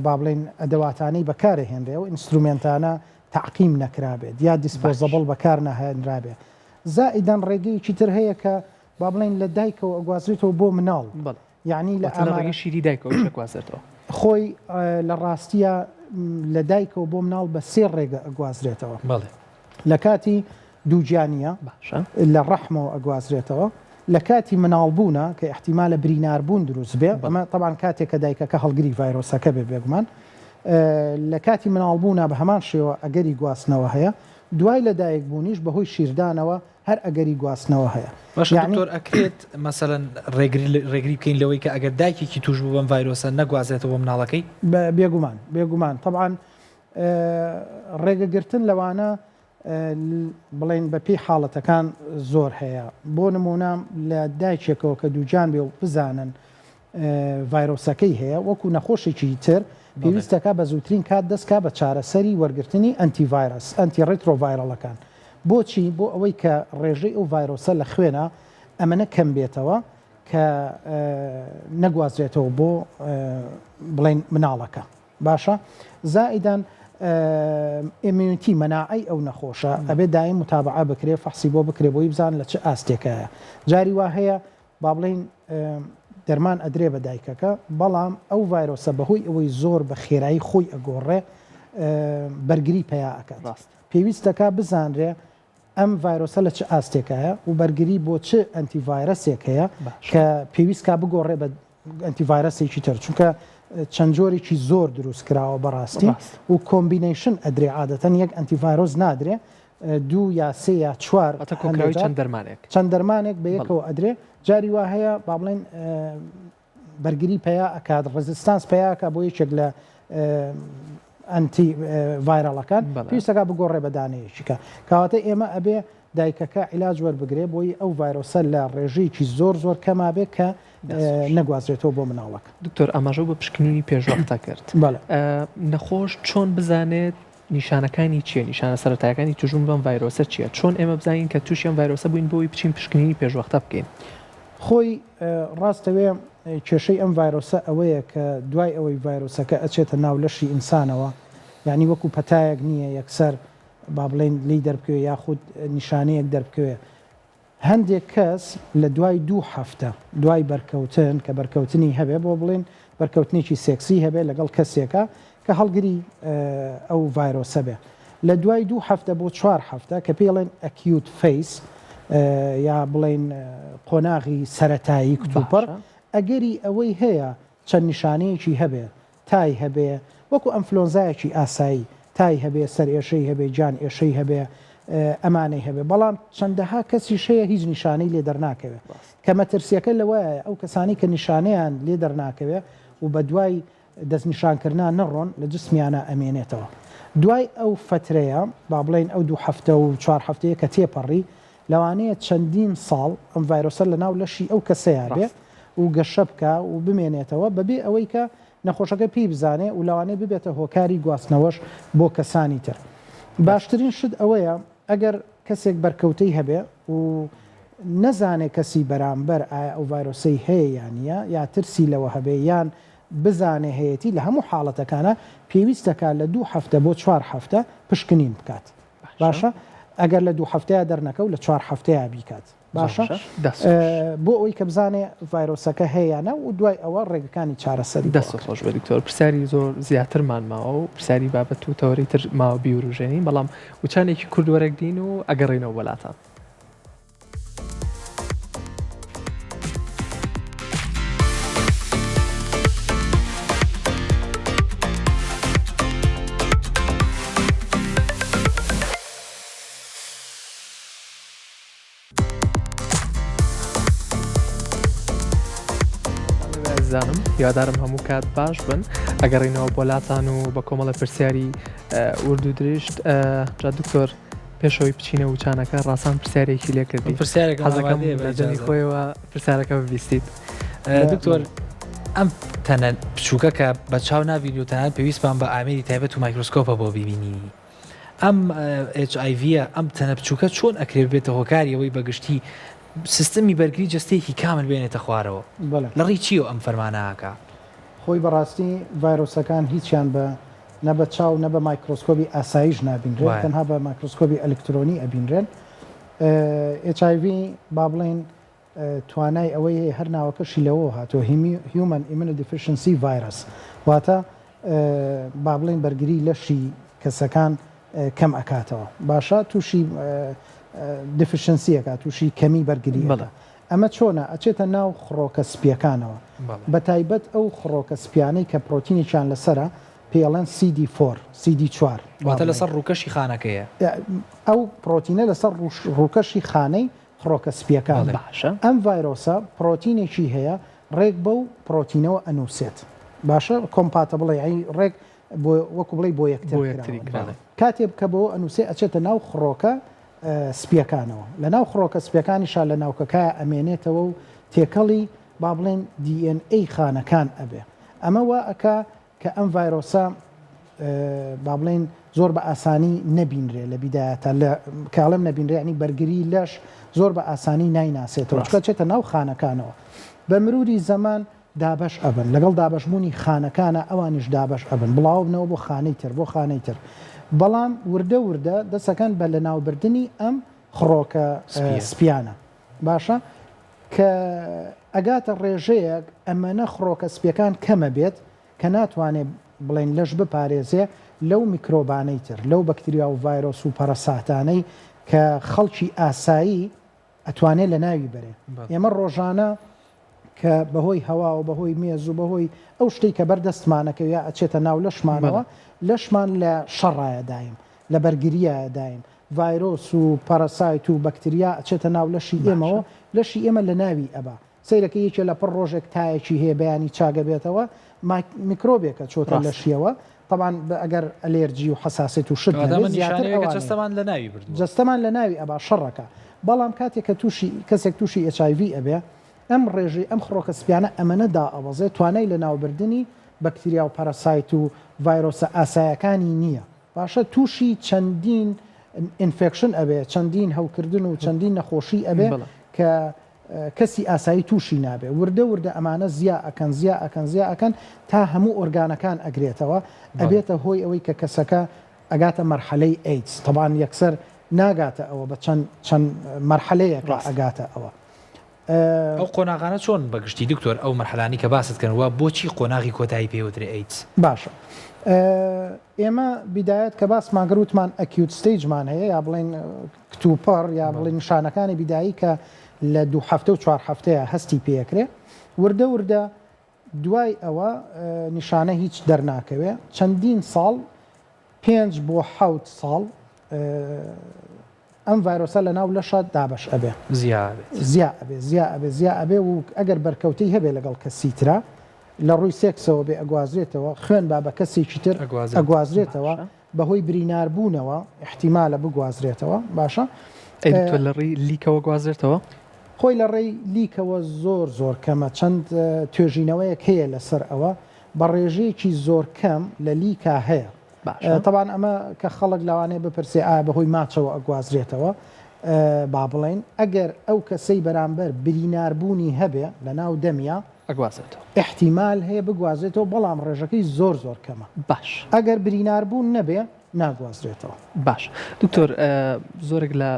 با بڵێین ئەدەواتانەی بەکارەهێنرێ، ئەو instrument انە تەعقیم نەکرابێت یا disposable بەکار نەهێنرابێ. زائیدەن ڕێگەیەکی تر هەیە کە با بڵێین لە دایکەوە ئەگوازرێتەوە بۆ مناڵ. یەعنی لە واتە لە ڕێگەی شیری دایکەوە ئەگوازرێتەوە. خۆی لە ڕاستیا لە دایکەوە بۆ مناڵ بە سێ ڕێگە ئەگوازرێتەوە. بەڵێ. لە کاتی دووگیانییە باشە. لە ڕەحمەوە ئەگوازرێتەوە. لە کاتی مناڵبوونە کە ئیحتیمالە بریناربوون دروست بێ، ئەمە تەبعەن کاتێک کە دایکەکە هەڵگری ڤایرۆسەکە بێ بێگومان. لە کاتی مناڵبوونا بە هەمان شێوە ئەگەری گواستنەوە هەیە. دوای لەدایکبوونیش بەهۆی شیردانەوە هەر ئەگەری گواستنەوە هەیە. باشە دکتۆر ئەکرێت مەسەلەن ڕێگری بکەین لەوەی کە ئەگەر دایکێکی توش بوو بەم ڤایرۆسە نەگوازرێتەوە بۆ مناڵەکەی؟ بێگومان بێگومان تەبعەن ڕێگە گرتن لەوانە بڵێن بە پێی حاڵەتەکان زۆر هەیە بۆ نمونە لە دایکێکەوە کە دووگیان بێ و بزانن ڤایرۆسەکەی هەیە وەکو نەخۆشێکی تر پێویستەکە بە زووترین کات دەستکا بە چارەسەری وەرگرتنی ئەنتی ڤایرەس ئەنتی ڕیترۆ ڤایرەڵەکان بۆچی بۆ ئەوەی کە ڕێژەی ئەو ڤایرۆسە لە خوێنا ئەمەنە کەم بێتەوە کە نەگوازرێتەوە بۆ بڵێن مناڵەکە باشە زائیدەن immunity مەناعەی ئەو نەخۆشە ئەبێ دایم متابعە بکرێ فەحسی بۆ بکرێ بۆی بزان لە چ ئاستێکایە جاری وا هەیە با بڵێین دەرمان ئەدرێ بە دایکەکە بەڵام ئەو ڤایرۆسە بەهۆی ئەوەی زۆر بە خێرایی خۆی ئەگۆڕێ بەرگری پیا ئەکات ڕاست پێویستەکە بزانرێ. ئەم ڤایرۆسە لە چ ئاستێکایە و بەرگری بۆ چ ئەنتی ڤایرەسێک هەیە کە پێویست کا بگۆڕێ بە ئەنتی ڤایرەسێکی تر چونکە چەند جۆرێکی زۆر دروست کراوە بەڕاستی و combination ئەدرێ عادەتەن یەک ئەنتی ڤایرۆس نادرێ دوو یا سێ یا چوار چەند دەرمانێک چەند دەرمانێک بە یەکەوە ئەدرێ جاری وا هەیە با بڵێن بەرگری پەیا ئەکات resistance پەیا ئەکا بۆ یەکێک لە antiviral ەکان پێویستەکە بگۆڕێ بە دانەیەکیکە کەواتە ئێمە ئەبێ دایکەکە عیلاج وەربگرێ بۆی ئەو ڤایرۆسە لە ڕێژەیەکی زۆر زۆر کەما بێ کە نەگوازرێتەوە بۆ مناڵەکە. دکتۆر ئاماژەو بە پشکنینی پێشوەختە کرد نەخۆش چۆن بزانێت نیشانەکانی چیە؟ نیشانە سەرەتایەکانی توشبوون بەم ڤایرۆسە چیە؟ چۆن ئێمە بزانین کە توشی ئەم ڤایرۆسە بووین بۆی بچین پشکنینی پێشوەختە بکەین؟ خۆی ڕاستەوێ کێشەی ئەم ڤایرۆسە ئەوەیە کە دوای ئەوەی ڤایرۆسەکە ئەچێتە ناو لەشی ئینسانەوە یانی وەکو پەتایەک نییە یەکسەر با بڵێین لێی دەربکەوێ یاخود نیشانەیەک دەربکەوێ هەندێک کەس لە دوای دوو هەفتە دوای بەرکەوتن کە بەرکەوتنی هەبێ بۆ بڵێین بەرکەوتنێکی سێکسی هەبێ لەگەڵ کەسێکا کە هەڵگری ئەو ڤایرۆسە بێ لە دوای دوو هەفتە بۆ چوار هەفتە کە پێی ئەڵێن acute phase یا بڵێین قۆناغی سەرەتایی کتوپڕ ئەگەری ئەوەی هەیە چەند نیشانەیەکی هەبێ تای هەبێ وەکو ئەنفلۆنزایەکی ئاسایی تای هەبێ سەرئێشەی هەبێ گیان ئێشەی هەبێ ئەمانەی هەبێ بەڵام چەندەها کەسیش هەیە هیچ نیشانەی لێ دەرناکەوێ کە مەترسیەکە لەوەیە ئەو کەسانی کە نیشانەیان لێ دەرناکەوێ و بەدوای دەستنیشانکردنا نەڕۆن لە جسمیانا ئەمێنێتەوە دوای ئەو فەترەیە با بڵێین ئەو دوو هەفتە و چوار هەفتەیە کە تێپەڕی لەوانەیە چەندین ساڵ ئەم ڤایرۆسە لەناو لەشی ئەو کەسەیا بێ و گەشە بکا و بمێنێتەوە بەبێ ئەوەی کە نەخۆشەکە پێی بزانێ و لەوانەیە ببێتە هۆکاری گواستنەوەش بۆ کەسانی تر. باشترین شت ئەوەیە ئەگەر کەسێک بەرکەوتەی هەبێ و نەزانێ کەسی بەرامبەر ئایا ئەو ڤایرۆسەی هەیە یا نییە یا ترسی لەوە هەبێ یان بزانێ هەیەتی لە هەموو حاڵەتەکانا پێویستەکا لە دوو هەفتە بۆ چوار هەفتە پشکنین بکات. باشە ئەگەر لە دوو هەفتەیا دەرنەکەو لە چوار هەفتەیا بیکات باشە بۆ ئەوەی کە بزانێ ڤایرۆسەکە هەیە یا نا و دوای ئەوە ڕێگەکانی چارەسەری دەست خۆش بێ دکتۆر پرسیاری زۆر زیاترمان ماوە و پرسیاری بابەت و تەوەری تر ماوە بیوروژێنین بەڵام وچانێکی کورد وەرەگرین و ئەگەڕینەوە بۆلاتان. ئازیزانم هیوادارم هەموو کات باش بن ئەگەڕینەوە بۆ لاتان و بە کۆمەڵە پرسیاری ورد و درشت جا دکتۆر پێشەوەی بچینە وچانەکە ڕاسان پرسیارێکی لێ کردی پرسیارێک حەزەکەم لە جەنی خۆیەوە پرسیارەکە ببیستیت. دکتۆر ئەم تەنە بچووکە کە بە چاو نابینی و تەنانەت پێویستمان بە ئامێری تایبەت و مایکرۆسکۆپە بۆ ببینینی ئەم HIV ئەم تەنە بچووکە چۆن ئەکرێ ببێتە هۆکاری ئەوەی بەگشتی سیستمی بەرگری جەستەیەکی کامل بێنێتە خوارەوە لە ڕێی چیەوە ئەم فەرمانە ئەکا؟ خۆی بەڕاستی ڤایرۆسەکان هیچیان بە نە بە چاو نە بە مایکرۆسکۆبی ئاساییش نابینرێن تەنها بە مایکرۆسکۆبی ئەلکترۆنی ئەبینرێن HIV با بڵێین توانای ئەوەی هەیە هەر ناوەکەشی لەوەوە هاتووە Human Immunodeficiency Virus واتە با بڵێین بەرگری لەشی کەسەکان کەم ئەکاتەوە باشە تووشی deficiency ئەکات تووشی کەمی بەرگری ئەکات ئەمە چۆنە؟ ئەچێتە ناو خڕۆکە سپییەکانەوە، بەتایبەت ئەو خڕۆکە سپیانەی کە پرۆتینێکیان لەسەرە پێی ئەڵێن سی دی فۆر، سی دی چوار. واتە لەسەر ڕووکەشی خانەکەیە. ئەو پرۆتینە لەسەر ڕووکەشی خانەی خڕۆکە سپییەکانە. ئەم ڤایرۆسە پرۆتینێکی هەیە ڕێک بەو پرۆتینەوە ئەنووسێت. باشە compatible ە یانی ڕێک بۆ وەکو بڵێی بۆ یەکتر کراون. کاتێ کە بەوە ئەنووسێ ئەچێتە ناو خڕۆکە سپییەکانەوە. لە ناو خڕۆکە سپییەکانیشا لە ناوکەکایا ئەمێنێتەوە و تێکەڵی با بڵێین DNA خانەکان ئەبێ. ئەمە وا ئەکا کە ئەم ڤایرۆسە با بڵێین زۆر بە ئاسانی نەبینرێ لە بیدایەتا لە کە ئەڵێم نەبینرێ یانی بەرگری لەش زۆر بە ئاسانی نایناسێتەوە چونکە ئەچێتە ناو خانەکانەوە. بە مروری زەمان دابەش ئەبن، لەگەڵ دابەشبوونی خانەکانا ئەوانیش دابەش ئەبن، بڵاوبنەوە بۆ خانەی تر، بۆ خانەی تر، بەڵام وردە وردە دەسەکەن بە لەناوبردنی ئەم خڕۆکە سپیانە، باشە کە ئەگاتە ڕێژەیەک ئەمەنە خڕۆکە سپیەکان کەمەبێت کە ناتوانێ بڵێین لەش بپارێزێ لەو میکرۆبانەی تر، لەو بەکتریا و ڤایرۆس و پەرەساتانەی کە خەڵکی ئاسایی ئەتوانێ لەناوی بەرێ. ئێمە ڕۆژانە کە بەهۆی هەواوە بەهۆی مێز و بەهۆی ئەو شتەی کە بەر دەستمانەکەوێ یا ئەچێتە ناو لەشمانەوە لەشمان لە شەڕایە دایم لە بەرگریایە دایم ڤایرۆس و parasite و بەکتریا ئەچێتە ناو لەشی ئێمەوە لەشی ئێمە لەناوی ئەبا سەیرەکە یەکێ لە پڕ ڕۆژێک تایەکی هەیە بەیانی چاگەبێتەوە میکرۆبێکە چۆتە لەشیەوە تەبعەن ئەگەر ئەلێرجی و حەساسێت و شت نەبێت زیاتر ئەوانەیە. جەستەمان لەناوی بردووە. جەستەمان لەناوی ئەبا شەڕەکە. بەڵام کاتێک کە تووشی کەسێک تووشی HIV ئەبێ ئەم ڕێژەی ئەم خڕۆکە سپیانە ئەمەنە دائەبەزێ توانای لەناوبردنی بەکتریا و parasite و ڤایرۆسە ئاسایەکانی نییە باشە تووشی چەندین infection ئەبێ چەندین هەوکردن و چەندین نەخۆشی ئەبێ کە کەسی ئاسایی تووشی نابێ وردە وردە ئەمانە زیا ئەکەن زیا ئەکەن زیا ئەکەن تا هەموو ئۆرگانەکان ئەگرێتەوە ئەبێتە هۆی ئەوەی کە کەسەکە ئەگاتە مەرحەلەی ئەیدز تەبان یەکسەر ناگاتە ئەوە بە چەند چەند مەرحەلەیەکە ئەگاتە ئەوە. ئەو قۆناغانە چۆن بە گشتی دکتۆر ئەو مەرحەلانی کە باست کردن وە بۆچی قۆناغی کۆتایی پێ وترێ ئەیدز؟ باشە ئێمە بیدایەت کە باسمان کرد وتمان acute stage مان هەیە یا بڵێین کتوپڕ یا بڵێین نیشانەکانی بیدایی کە لە دوو هەفتە و چوار هەفتەیە هەستی پێکرێ وردە وردە دوای ئەوە نیشانە هیچ دەرناکەوێ چەندین ساڵ پێنج بۆ حەوت ساڵ ئەم ڤایرۆسە لە ناو لەشە دابەش ئەبێ زیا ئەبێت. زیا ئەبێ زیا ئەبێ زیا ئەبێ و ئەگەر بەرکەوتەی هەبێ لەگەڵ کەسی ترا لە ڕووی سێکسەوە بێ ئەگوازرێتەوە خوێن با بە کەسێکی تر ئەگوازرێتەوە بەهۆی بریناربوونەوە ئیحتیمالە بگوازرێتەوە باشە. ئەی دکتۆر لە ڕێی لیکەوە گوازرێتەوە؟ خۆی لە ڕێی لیکەوە زۆر زۆر کەمە چەند توێژینەوەیەک هەیە لەسەر ئەوە بە ڕێژەیەکی زۆر کەم لە لیکا هەیە باشە. تەبان ئەمە کە خەڵک لەوانەیە بپرسێ ئایا بەهۆی ماچەوە ئەگوازرێتەوە با بڵێین ئەگەر ئەو کەسەی بەرامبەر بریناربوونی هەبێ لە ناو دەمیا ئەگوازێتەوە. ئیحتیمال هەیە بگوازرێتەوە بەڵام ڕێژەکەی زۆر زۆر کەمە. باش. ئەگەر بریناربوون نەبێ ناگوازرێتەوە. باش دکتۆر زۆرێک لە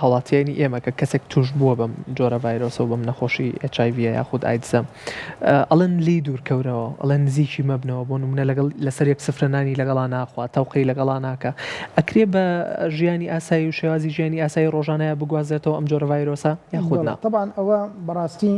هاوڵاتیانی ئێمە کە کەسێک توش بووە بەم جۆرە ڤایرۆسە و بەم نەخۆشی HIV یاخود ئایدزە ئەڵێن لی دوورکەورەوە ئەڵێن نزیکی مەبنەوە بۆ نمونە لەگەڵ لەسەر یەک سفرە نانی لەگەڵا ناخوا تەوقەی لەگەڵا ناکە ئەکرێ بە ژیانی ئاسایی و شێوازی ژیانی ئاسایی ڕۆژانەیە بگوازێتەوە ئەم جۆرە ڤایرۆسە یاخود نا؟ تەبعەن ئەوە بەڕاستی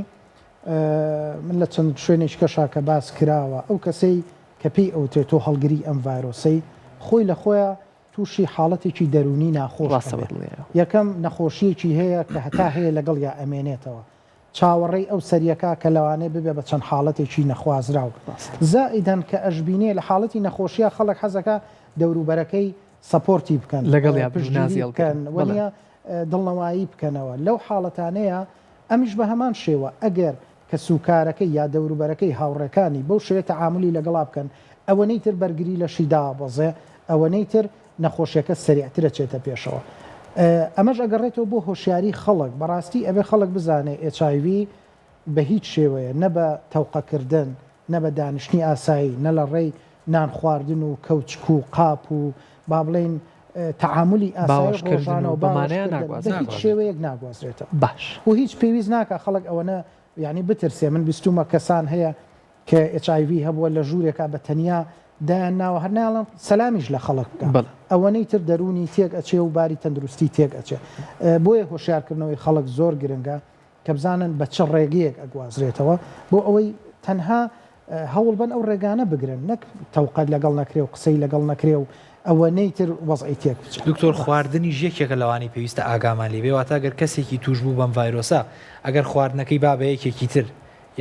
من لە چەند شوێنێکی کەشا کە باس کراوە ئەو کەسەی کە پێی ئەوترێ تۆ هەڵگری ئەم ڤایرۆسەی خۆی لە خۆیا تووشی حاڵەتێکی دەروونی ناخۆش ڕاستە ئەبێ بەدڵنیایەوە. یەکەم نەخۆشییەکی هەیە کە هەتا هەیە لەگەڵیا ئەمێنێتەوە چاوەڕێی ئەو سەریەکا کە لەوانەیە ببێ بە چەند حاڵەتێکی نەخوازراو ڕاستە. زائیدەن کە ئەشبینێ لە حاڵەتی نەخۆشییا خەڵک حەزەکا دەوروبەرەکەی support ی بکەن لەگەڵیا بن و پشتگیری نازی هەڵگرن بکەن بەڵێ. وەنیە دڵنەوایی بکەنەوە لەو حاڵەتانەیا ئەمیش بە هەمان شێوە ئەگەر کەسوکارەکەی یا دەوروبەرەکەی هاوڕێکانی بەو شێوەیە تەعامولی لەگەڵا بکەن ئەوەنەی تر بەرگری لەشی دابەزێ ئەوەنەی تر نەخۆشیەکە سەریعتر ئەچێتە پێشەوە ئەمەش ئەگەڕێتەوە بۆ هۆشیاری خەڵک بەڕاستی ئەبێ خەڵک بزانێ HIV بە هیچ شێوەیە نە بە تەوقەکردن نە بە دانیشتنی ئاسایی نە لە ڕێی نان خواردن و کەوچک و قاپ و با بڵێین تەعامولی ئاسایی باوەشکردن ڕۆژانە و و بەمانەیان باوەشکردن بە هیچ ناگوازرێتەوە. شێوەیەک ناگوازرێتەوە باش. و هیچ پێویست ناکا خەڵک ئەوەنە یانی بترسێ من بیستومە کەسان هەیە کە HIV هەبووە لە ژوورێکا بە تەنیا دایان ناوە هەر نایەڵن سەلامیش لە خەڵک بکا بەڵێ. ئەوەنەی تر دەروونی تێک ئەچێ و باری تەندروستی تێک ئەچێ بۆیە هۆشیارکردنەوەی خەڵک زۆر گرنگە کە بزانن بە چ ڕێگەیەک ئەگوازرێتەوە بۆ ئەوەی تەنها هەوڵ بەن ئەو ڕێگانە بگرن نەک تەوقەت لەگەڵ نەکرێ و قسەی لەگەڵ نەکرێ و ئەوەنەی تر وەزعی تێک بچێ. دکتۆر خواردنیش یەکێکە لەوانەی پێویستە ئاگامان لێ بێ واتە گەر کەسێکی توشبوو بەم ڤایرۆسە ئەگەر خواردنەکەی با بە یەکێکی تر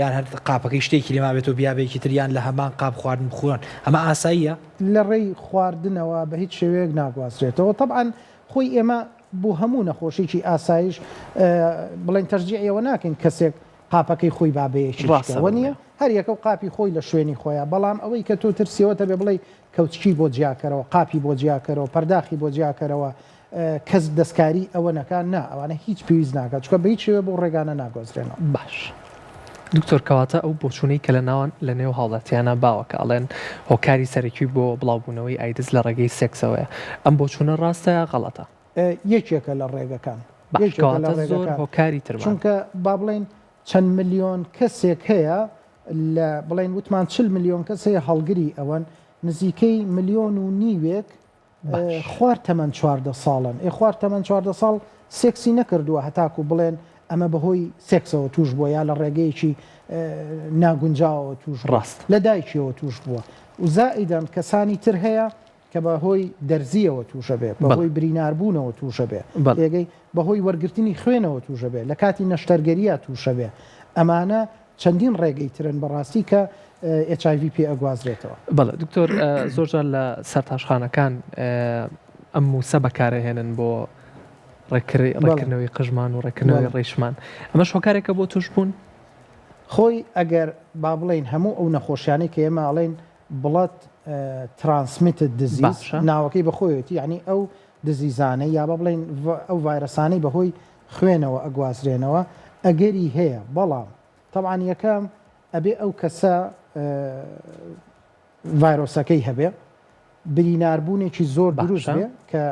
یان هەر قاپەکەی شتێکی لێ مابێتەوە بیا بە یەکی تر یان لە هەمان قاپ خواردن بخۆن ئەمە ئاساییە؟ لە ڕێی خواردنەوە بە هیچ شێوەیەک ناگوازرێتەوە تەبعەن خۆی ئێمە بۆ هەموو نەخۆشیی ئاسایش بڵێن تەشجیعی ئەوە ناکەین کەسێک قاپەکەی خۆی با بە یەکێکی ڕاستە کە وەنیە بەڵێ. هەر یەکە و قاپی خۆی لە شوێنی خۆیا بەڵام ئەوەی کە تۆ ترسیەوەتە بێ بڵێی کەوچکی بۆ جیاکەرەوە قاپی بۆ جیاکەرەوە پەرداخی بۆ جیاکەرەوە کەس دەستکاری ئەوە نەکا نا ئەوانە هیچ پێویست ناکات چونکە بە هیچ شێوەیە بەو ڕێگانە ناگۆزرێنەوە. باش دکتۆر کەواتە ئەو بۆچوونەی کە لە ناوان لە نێو هاوڵاتیانا باوە کە ئەڵێن هۆکاری سەرەکی بۆ بڵاوبوونەوەی ئایدز لە ڕێگەی سێکسەوەیە ئەم بۆچوونە ڕاستە یا غەڵەتە؟ یەکێکە لە ڕێگەکان. باش یەکێکە لە کەواتە زۆر ڕێگەکان هۆکاری ترمان. چونکە با بڵێین چەند ملیۆن کەسێک هەیە لە بڵێین وتمان 40 ملیۆن کەس هەیە هەڵگری ئەوەن نزیکەی ملیۆن و نیوێک. خوار تەمەن 14 ساڵن. ئێ خوار تەمەن 14 ساڵ سێکسی نەکردووە هەتاکو بڵێن ئەمە بەهۆی سێکسەوە توش بووە یا لە ڕێگەیەکی ناگونجاوەوە توش بووە. ڕاست. لە دایکیەوە توش بووە. و زائیدەن کەسانی تر هەیە کە بە هۆی دەرزییەوە تووشە بێ، بە هۆی بریناربوونەوە تووشە بێ، تێگەی؟ بە هۆی وەرگرتنی خوێنەوە تووشە بێ، لە کاتی نەشتەرگەرییا تووشە بێ. ئەمانە چەندین ڕێگەی ترن بە ڕاستی کە HIV پێ ئەگوازرێتەوە. بەڵێ دکتۆر، زۆر جار لە سەرتاشخانەکان ئەم مووسە بەکارئەهێنن بۆ ڕێککردنەوەی قژمان و ڕێککردنەوەی ڕیشمان، ئەمەش هۆکارێکە بۆ تووشبوون؟ خۆی ئەگەر با بڵێین هەموو ئەو نەخۆشیانەی کە ئێمە ئەڵێین Blood Transmitted Disease ناوەکەی بە خۆیەتی یانی ئەو disease انەی یا با بڵێین ئەو ڤایرەسانەی بەهۆی خوێنەوە ئەگوازرێنەوە ئەگەری هەیە بەڵام تەبعەن یەکەم ئەبێ ئەو کەسە ڤایرۆسەکەی هەبێ بریناربوونێکی زۆر دروست بێ کە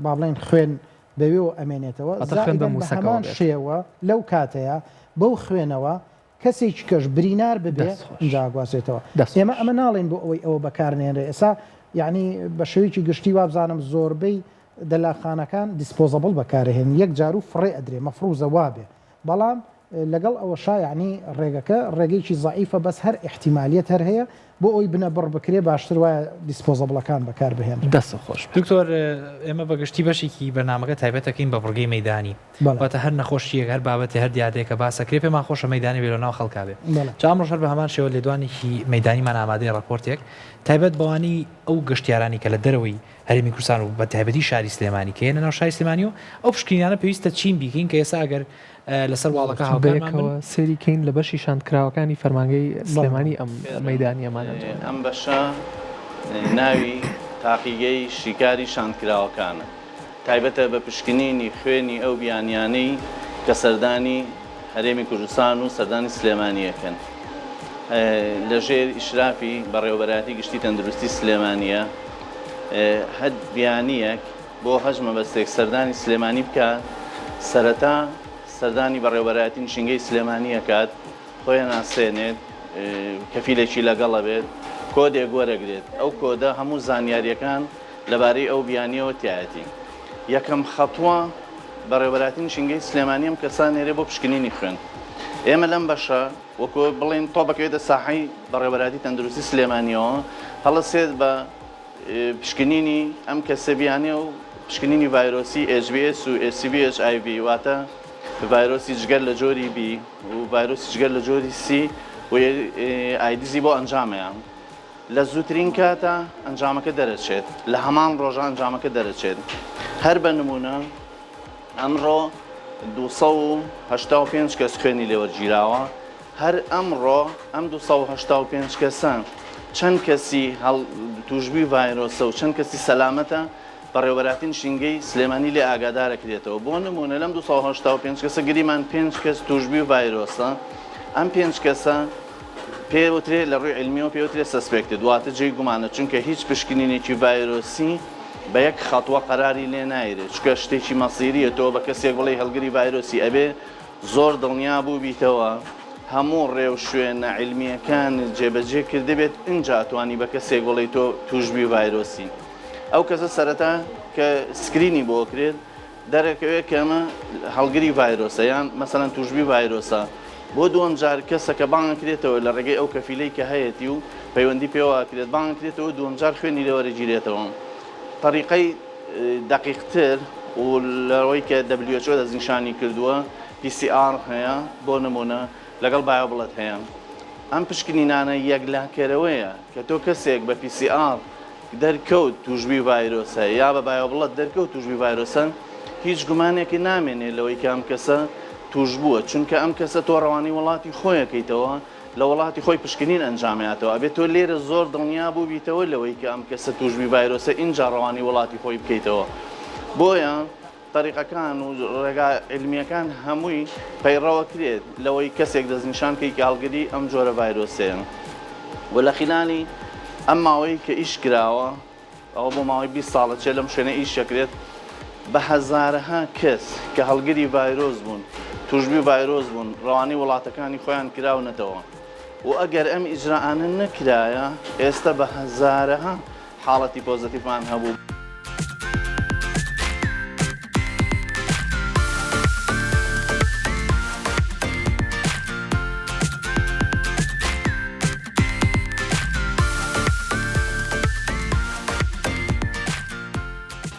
با بڵێن خوێن بەوێەوە ئەمێنێتەوە بە هەمان شێوە لەو کاتەیە بەو خوێنەوە کەسێکی کەش برینار ببێ ئینجا ئەگوازرێتەوە ئێمە ئەمە ناڵێین بۆ ئەوەی ئەوە بەکار نێنرێ ئێسا یعنی بە شێوەیەکی گشتی وابزانم زۆربەی دەلاقخانەکان disposable بەکارهێن یەک جار و فڕێ ئەدرێ مەفروزە وابێ بەڵام لەگەڵ ئەوەشا یعنی ڕێگەکە ڕێگەیەکی زەعیفە بەس هەر ئیحتیمالیەت هەر هەیە بۆ ئەوەی بنەبڕ بکرێ باشتر وایە disposable ەکان بەکار بهێنرێن. دەست خۆش بێت. دکتۆر ئێمە بە گشتی بەشێکی بەرنامەکە تایبەت ئەکەین بە بڕگەی مەیدانی. واتە هەر نەخۆشییەک، هەر بابەتێ، هەر دیاردەیەک کە باس ئەکرێ پێمان خۆشە مەیدانی بێ لەناو خەڵکا بێ. جا ئەمڕۆش هەر بە هەمان شێوە لێدوانێکی مەیدانیمان ئامادەیە ڕاپۆرتێک تایبەت بەوانەی ئەو گەشتیارانی کە لە دەرەوەی هەرێمی کوردستان و بە تایبەتی شاری سلێمانی کە یەنە ناو شاری سلێمانی و ئەو پشکنینانە پێویستە چین بیکەین کە ئێستا ئەگەر لەسەر واڵەکە هاوکارمان بن. بەیەکەوە سەیری کەین لە بەشی شاندکراوەکانی فەرمانگەی سلێمانی ئەم مەیدانییەمان ئەنجام دا. ئەم بەشە ناوی تاقیگەی شیکاری شاندکراوەکانە. تایبەتە بە پشکنینی خوێنی ئەو بیانیانەی کە سەردانی هەرێمی کوردستان و سەردانی سلێمانی ئەکەن لە ژێر ئیشرافی بەڕێوەبەرایەتی گشتی تەندروستی سلێمانیە هەر بیانیەک بۆ هەچ مەبەستێک سەردانی سلێمانی بکات سەرەتا سەردانی بەڕێوەبەرایەتی نشینگەی سلێمانی ئەکات خۆی ئەناسێنێت، کەفیلێکی لەگەڵ ئەبێت، کۆدێک وەرەگرێت، ئەو کۆدە هەموو زانیارییەکان لەبارەی ئەو بیانییەوە تیایەتی. یەکەم خەتوە بەڕێوەبەرایەتی نشینگەی سلێمانی ئەم کەسە ئەنێرێ بۆ پشکنینی خوێن. ئێمە لەم بەشە وەکو بڵێین تۆپ ئەکەوێتە ساحەی بەڕێوەبەرایەتی تەندروستی سلێمانییەوە هەڵەسێت بە پشکنینی ئەم کەسە بیانیە و پشکنینی ڤایرۆسی HBS و HCV HIV واتە ڤایرۆسی جگەر لە جۆری B و ڤایرۆسی جگەر لە جۆری C و ئایدزی بۆ ئەنجامەیە لە زووترین کاتە ئەنجامەکە دەرەچێت لە هەمان ڕۆژە ئەنجامەکە دەرەچێت هەر بە نمونە ئەمڕۆ 285 کەس خوێنی لێوەرگیراوە هەر ئەمڕۆ ئەم 285 کەسە چەند کەسی تووشبووی ڤایرۆسە و چەند کەسی سەلامەتە بەڕێوەبەرایەتی نشینگەی سلێمانی لێ ئاگادارەکرێتەوە بۆ نموونە لەم 285 کەسە گریمان پێنج کەس تووشبووی ڤایرۆسە ئەم پێنج کەسە پێوترێ لە ڕووی عیلمیەوە پێوترێ suspected واتە جێی گومانە چونکە هیچ پشکنینێکی ڤایرۆسی بە یەک خەتوە قەراری لێ نایرێت چونکە شتێکی مەسیریە تۆ بە کەسێک بڵێی هەڵگری ڤایرۆسی ئەبێ زۆر دڵنیا بووبیتەوە هەموو ڕێوشوێنە عیلمیەکانت جێبەجێ کردبێت ئینجا ئەتوانی بە کەسێک بڵێی تۆ تووشبووی ڤایرۆسی ئەو کەسە سەرەتا کە screen ی بۆ کرێت دەرەکەوێت کە ئەمە هەڵگری ڤایرۆسە یان مەسەلەن تووشبووی ڤایرۆسە بۆ دووەم جار کەسەکە بانگ کرێتەوە لە ڕێگەی ئەو کەفیلەی کە هەیەتی و پەیوەندی پێوە کرێت بانگ کرێتەوە دووەم جار خوێنی لێ وەرەگیرێتەوە تەریقەی دەقیقتر و لەوەی کە WHO دەستنیشانی کردووە PCR هەیە بۆ نموونە لەگەڵ BioBlitz هەیە ئەم پشکنینانە یەکلاکەرەوەیە کە تۆ کەسێک بە PCR دەرکەوت تووشبووی ڤایرۆسە یا بە BioBlitz دەرکەوت تووشبووی ڤایرۆسە هیچ گومانێکی نامێنێ لەوەی کە ئەم کەسە تووشبووە چونکە ئەم کەسە تۆ ڕەوانەی وڵاتی خۆیەکەیتەوە لە وڵاتی خۆی پشکنین ئەنجامەیاتەوە ئەبێت تۆ لێرە زۆر دڵنیا بووبیتەوە لەوەی کە ئەم کەسە تووشبووی ڤایرۆسە ئینجا ڕەوانەی وڵاتی خۆی بکەیتەوە بۆیە تەریقەکان و ڕێگا عیلمیەکان هەمووی پەیڕەوەکرێت لەوەی کەسێک دەستنیشان کەی کە هەڵگری ئەم جۆرە ڤایرۆسەیە و لە خیلالی ئەم ماوەی کە ئیش کراوە ئەوە بۆ ماوەی 20 ساڵە چێ لەم شوێنە ئیش دەکرێت بە هەزارەها کەس کە هەڵگری ڤایرۆس بوون توشبووی ڤایرۆس بوون ڕەوانەی وڵاتەکانی خۆیان کراونەتەوە و ئەگەر ئەم ئیجرائانە نەکرایە ئێستا بە هەزارەها حاڵەتی پۆزەتیڤمان هەبوو.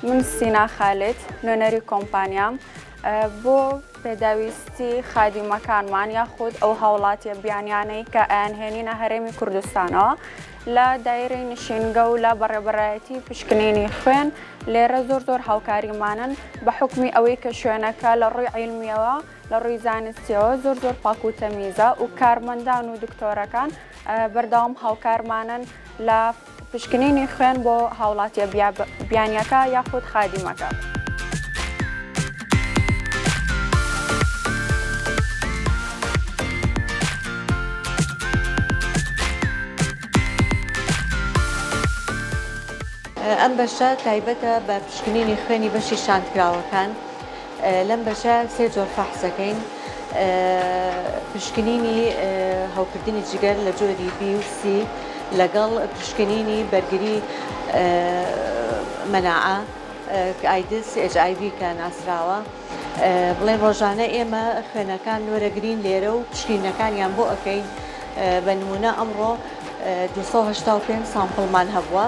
من سینا خالد نوێنەری کۆمپانیام بۆ پێداویستی خادیمەکانمان یاخود ئەو هاوڵاتیە بیانیانەی کە ئەیانهێنینە هەرێمی کوردستانەوە لە دایرەی نشینگە و لە بەڕێبەرایەتی پشکنینی خوێن لێرە زۆر زۆر هاوکاریمانن بە حکومی ئەوەی کە شوێنەکە لە ڕووی عیلمیەوە لە ڕووی زانستیەوە زۆر زۆر پاک و تەمیزە و کارمەندان و دکتۆرەکان بەردەوام هاوکارمانن لە پشکنینی خوێن بۆ هاوڵاتیە بیانیەکە یاخود خادیمەکە. ئەم بەشە تایبەتە بە پشکنینی خوێنی بەشی شاندکراوەکان. لەم بەشە سێ جۆر فەحس دەکەین، پشکنینی هەوکردنی جگەر لە جۆری بی و سی لەگەڵ پشکنینی بەرگری مەناعە ئایدز ئێچ ئای ڤی کە ناسراوە. بڵێن ڕۆژانە ئێمە خوێنەکان وەرەگرین لێرە و پشکنینەکانیان بۆ ئەکەین بە نمونە ئەمڕۆ 285 sample مان هەبووە.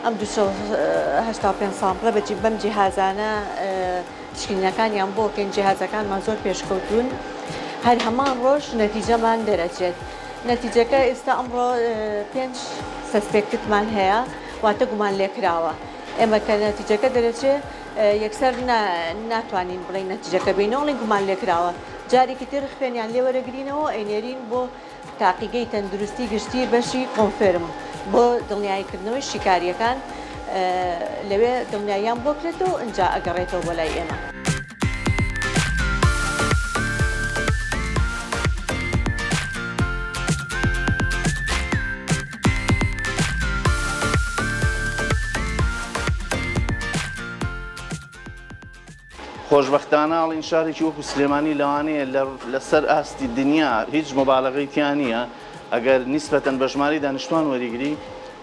ئەم 285 sample ە بەم جیهازانە پشکنینەکانیان بۆ کەین جیهازەکانمان زۆر پێشکەوتوون هەر هەمان ڕۆژ نەتیجەمان دەرەچێت نەتیجەکە ئێستا ئەمڕۆ پێنج suspected مان هەیە واتە گومان لێکراوە ئێمە کە نەتیجەکە دەرەچێ یەکسەر ناتوانین بڵێین نەتیجەکە بینەوەڵین گومان لێکراوە جارێکی تر خوێنیان لێوەرەگرینەوە ئەینێرین بۆ تاقیگەی تەندروستی گشتی بەشی confirm بۆ دڵنیاییکردنەوەی شیکارییەکان لەوێ دڵنیاییان بۆ کرێتەوە ئنجا ئەگەڕێتەوە بۆ لای ئێمە. خۆشبەختانە ئەڵین شارێکی وەکو سلێمانی لەوانەیە لەسەر ئاستی دنیا هیچ مبالغەی تیا نییە ئەگەر نیسبەتەن بە ژمارەی دانیشتوان وەریگری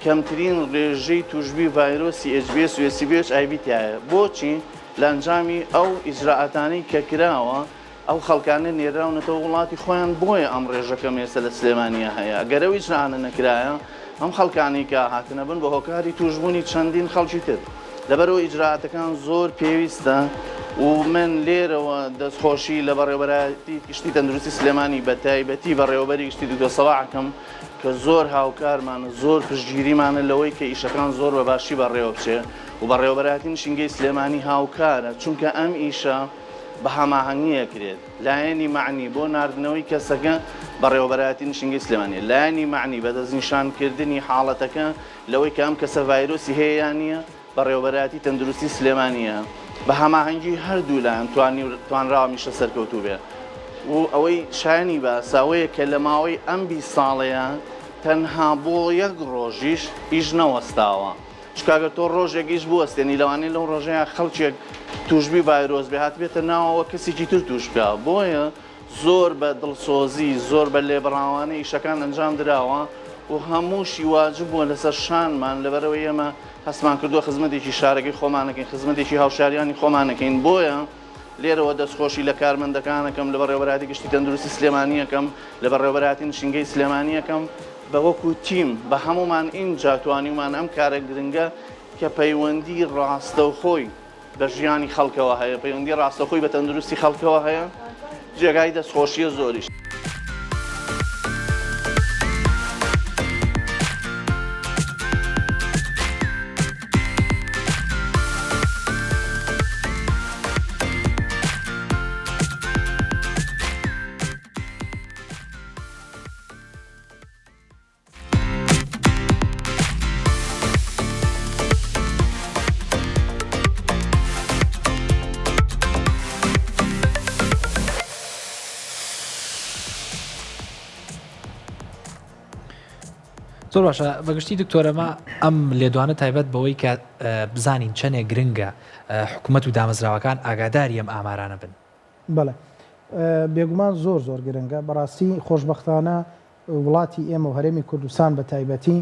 کەمترین ڕێژەی توشبووی ڤایرۆسی HBS و HCV و HIV تیایە بۆچی لە ئەنجامی ئەو ئیجرائاتانەی کە کراوە ئەو خەڵکانە نێراونەتەوە وڵاتی خۆیان بۆیە ئەم ڕێژە کەمە ئێستا لە سلێمانیا هەیە گەر ئەو ئیجرائانە نەکرایە ئەم خەڵکانەی کە هاتنە بن بە هۆکاری توشبوونی چەندین خەڵکی تر لەبەرئەوە ئیجرائاتەکان زۆر پێویستە و من لێرەوە دەستخۆشی لە بەڕێوەبەرایەتی گشتی تەندروستی سلێمانی بە تایبەتی بەڕێوەبەری گشتی دکتۆر سەڵاح ئەکەم کە زۆر هاوکارمانە زۆر پشتگیریمانە لەوەی کە ئیشەکان زۆر بە باشی بەڕێوە بچێ و بەڕێوەبەرایەتی نشینگەی سلێمانی هاوکارە چونکە ئەم ئیشە بە هەماهەنگی ئەکرێت لایەنی مەعنی بۆ ناردنەوەی کەسەکە بەڕێوەبەرایەتی نشینگەی سلێمانیە لایەنی مەعنی بە دەستنیشانکردنی حاڵەتەکە لەوەی کە ئەم کەسە ڤایرۆسی هەیە یان نییە، بەڕێوەبەرایەتی تەندروستی سلێمانییە، بە هەماهەنگی هەردوو لایەن توانراوە ئەم ئیشە سەرکەوتوو بێ و ئەوەی شایەنی باسە ئەوەیە کە لە ماوەی ئەم 20 ساڵەیە تەنها بۆ یەک ڕۆژیش ئیش نەوەستاوە، چونکە ئەگەر تۆ ڕۆژێک ئیش بوەستێنی لەوانەیە لەو ڕۆژەیا خەڵکێک تووشبووی ڤایرۆس بێ هاتبێتە ناوەوە کەسێکی تر تووش بکا، بۆیە زۆر بە دڵسۆزی، زۆر بە لێبڕاوانە ئیشەکان ئەنجام دراوە و هەمووشی واجب بووە لەسەر شانمان، لەبەرئەوەی ئێمە هەستمان کردووە خزمەتێکی شارەکەی خۆمان ئەکەین، خزمەتێکی هاوشاریانی خۆمان ئەکەین، بۆیە لێرەوە دەستخۆشی لە کارمەندەکان ئەکەم، لە بەڕێوەبەرایەتی گشتی تەندروستی سلێمانی ئەکەم، لە بەڕێوەبەرایەتی نشینگەی سلێمانی ئەکەم، بە وەکو تیم بە هەموومان ئینجا توانیومان ئەم کارە گرنگە کە پەیوەندی ڕاستەوخۆی بە ژیانی خەڵکەوە هەیە، پەیوەندی ڕاستەوخۆی بە تەندروستی خەڵکەوە هەیە، جێگای دەستخۆشییە زۆریش. زۆر باشە بەگشتی دکتۆرەمە ئەم لێدوانە تایبەت بەوەی کە بزانین چەندێک گرنگە حکوومەت و دامەزراوەکان ئاگاداری ئەم ئامارانە بن. بەڵێ بێگومان زۆر زۆر گرنگە بەڕاستی خۆشبەختانە وڵاتی ئێمە و هەرێمی کوردستان بە تایبەتی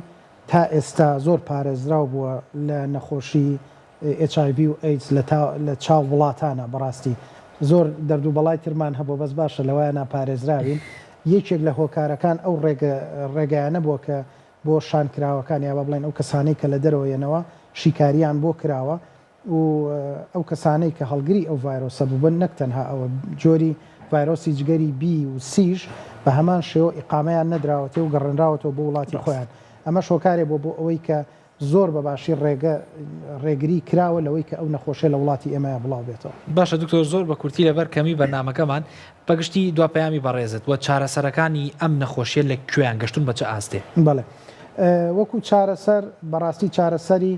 تا ئێستا زۆر پارێزراو بووە لە نەخۆشی HIV و ئەیدز لە چاو وڵاتانە بەڕاستی زۆر دەرد و بەڵای ترمان هەبووە بەس باشە لەوەیانا پارێزراوین یەکێک لە هۆکارەکان ئەو ڕێگایانە بووە کە بۆ شانکراوەکان یا با بڵێین ئەو کەسانەی کە لە دەرەوە یەنەوە شیکاریان بۆ کراوە. و ئەو کەسانەی کە هەڵگری ئەو ڤایرۆسە بووبن نەک تەنها ئەوە جۆری ڤایرۆسی جگەری بی و سیش بە هەمان شێوە ئیقامەیان نەدراوەتێ و گەڕێنراوەتەوە بۆ وڵاتی خۆیان ئەمەش هۆکارێ بووە بۆ ئەوەی کە زۆر بە باشی ڕێگە ڕێگری کراوە لەوەی کە ئەو نەخۆشیە لە وڵاتی ئێمەیا بڵاو بێتەوە. باشە دکتۆر زۆر بە کورتی لەبەر کەمی بەرنامەکەمان بە گشتی دوا پەیامی بەڕێزت وە چارەسەرەکانی ئەم نەخۆشیە لە کوێیان گەشتون بە چ ئاستێ؟ بەڵێ وەکو چارەسەر بەڕاستی چارەسەری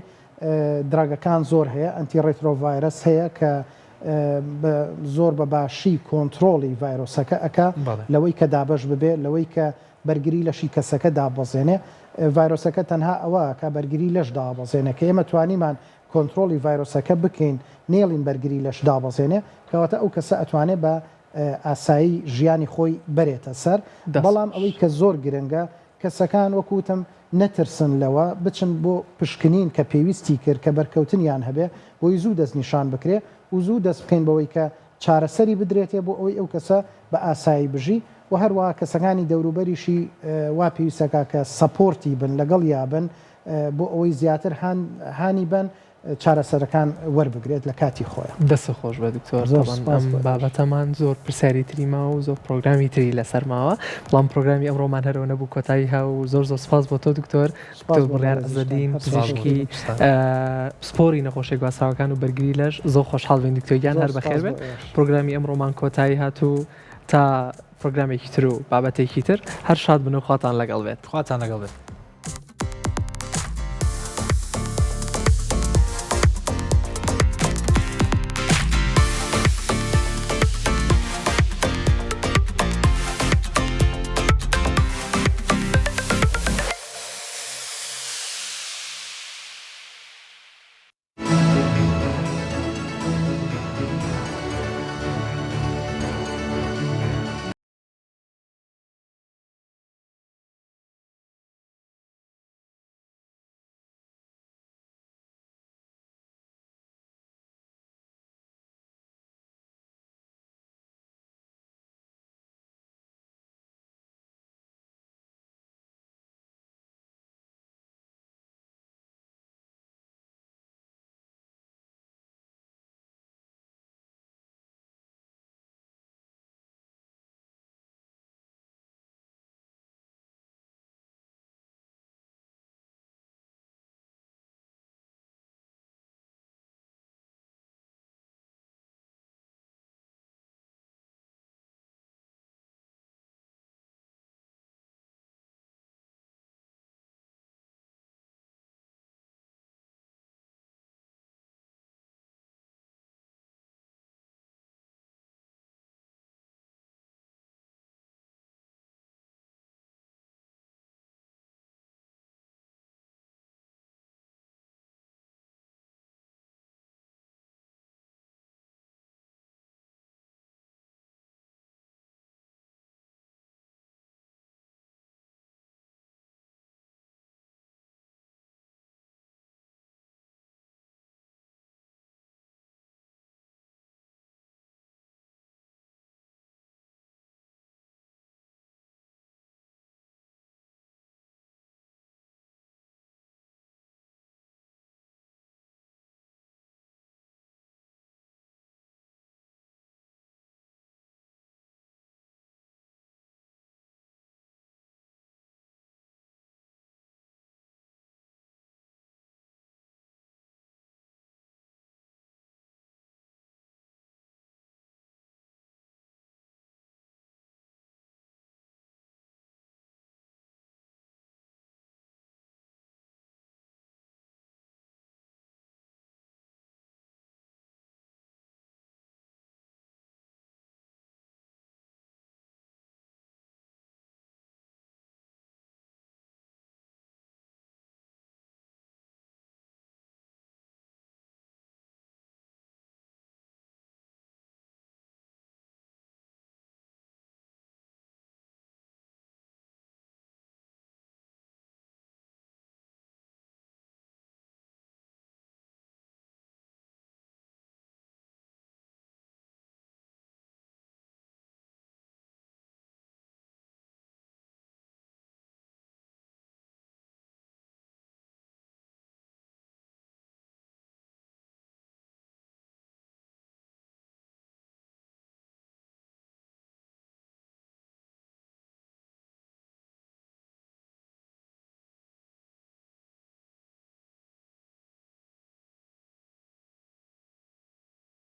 drug ەکان زۆر هەیە antiretrovirus هەیە کە زۆر بە باشی کۆنترۆڵی ڤایرۆسەکە ئەکا لەوەی کە دابەش ببێ لەوەی کە بەرگری لەشی کەسەکە داببەزێنێ ڤایرۆسەکە تەنها ئەوە ئەکا بەرگری لەش دابەزێنێ کە ئێمە توانیمان کۆنترۆڵی ڤایرۆسەکە بکەین نێڵین بەرگری لەش دابەزێنێ کەواتە ئەو کەسە ئەتوانێ بە ئاسایی ژیانی خۆی بەرێتە سەر بەڵام ئەوەی کە زۆر گرنگە کەسەکان وەکو وتم نەترسن لەوە بچن بۆ پشکنین کە پێویستی کرد کە بەرکەوتنیان هەبێ بۆی زوو دەستنیشان بکرێ و زوو دەست بکەین بەوەی کە چارەسەری بدرێتێ بۆ ئەوەی ئەو کەسە بە ئاسایی بژی و هەروەها کەسەکانی دەوروبەریشی وا پێویستەکا کە support ی بن لەگەڵیا بن بۆ ئەوەی زیاتر هان هانی بەن چارەسەرەکان وەربگرێت لە کاتی خۆیا. دەستت خۆش بێت دکتۆر زۆر تەبعەن سوپاس ئەم بۆ ئێوەش. بابەتەمان زۆر پرسیاری تری ماوە و زۆر پرۆگرامی تری لەسەر ماوە بەڵام پرۆگرامی ئەمڕۆمان هەر ئەوەنە بوو کۆتایی ها و زۆر زۆر سوپاس بۆ تۆ دکتۆر سوپاس دکتۆر بۆ بڕیار بەڕێزیشتان عزەدین هەر ساغ پزیشکی بن. پسپۆری نەخۆشیە گواستراوەکان و بەرگری لەش زۆر خۆشحاڵ بین دکتۆر گیان زۆر هەر سوپاس بەخێر بۆ بێن ئێوەش. پرۆگرامی ئەمڕۆمان کۆتایی هات و تا پرۆگرامێکی تر و بابەتێکی تر هەر شاد بن و خواتان لەگەڵ بێت. خواتان لەگەڵ بێت.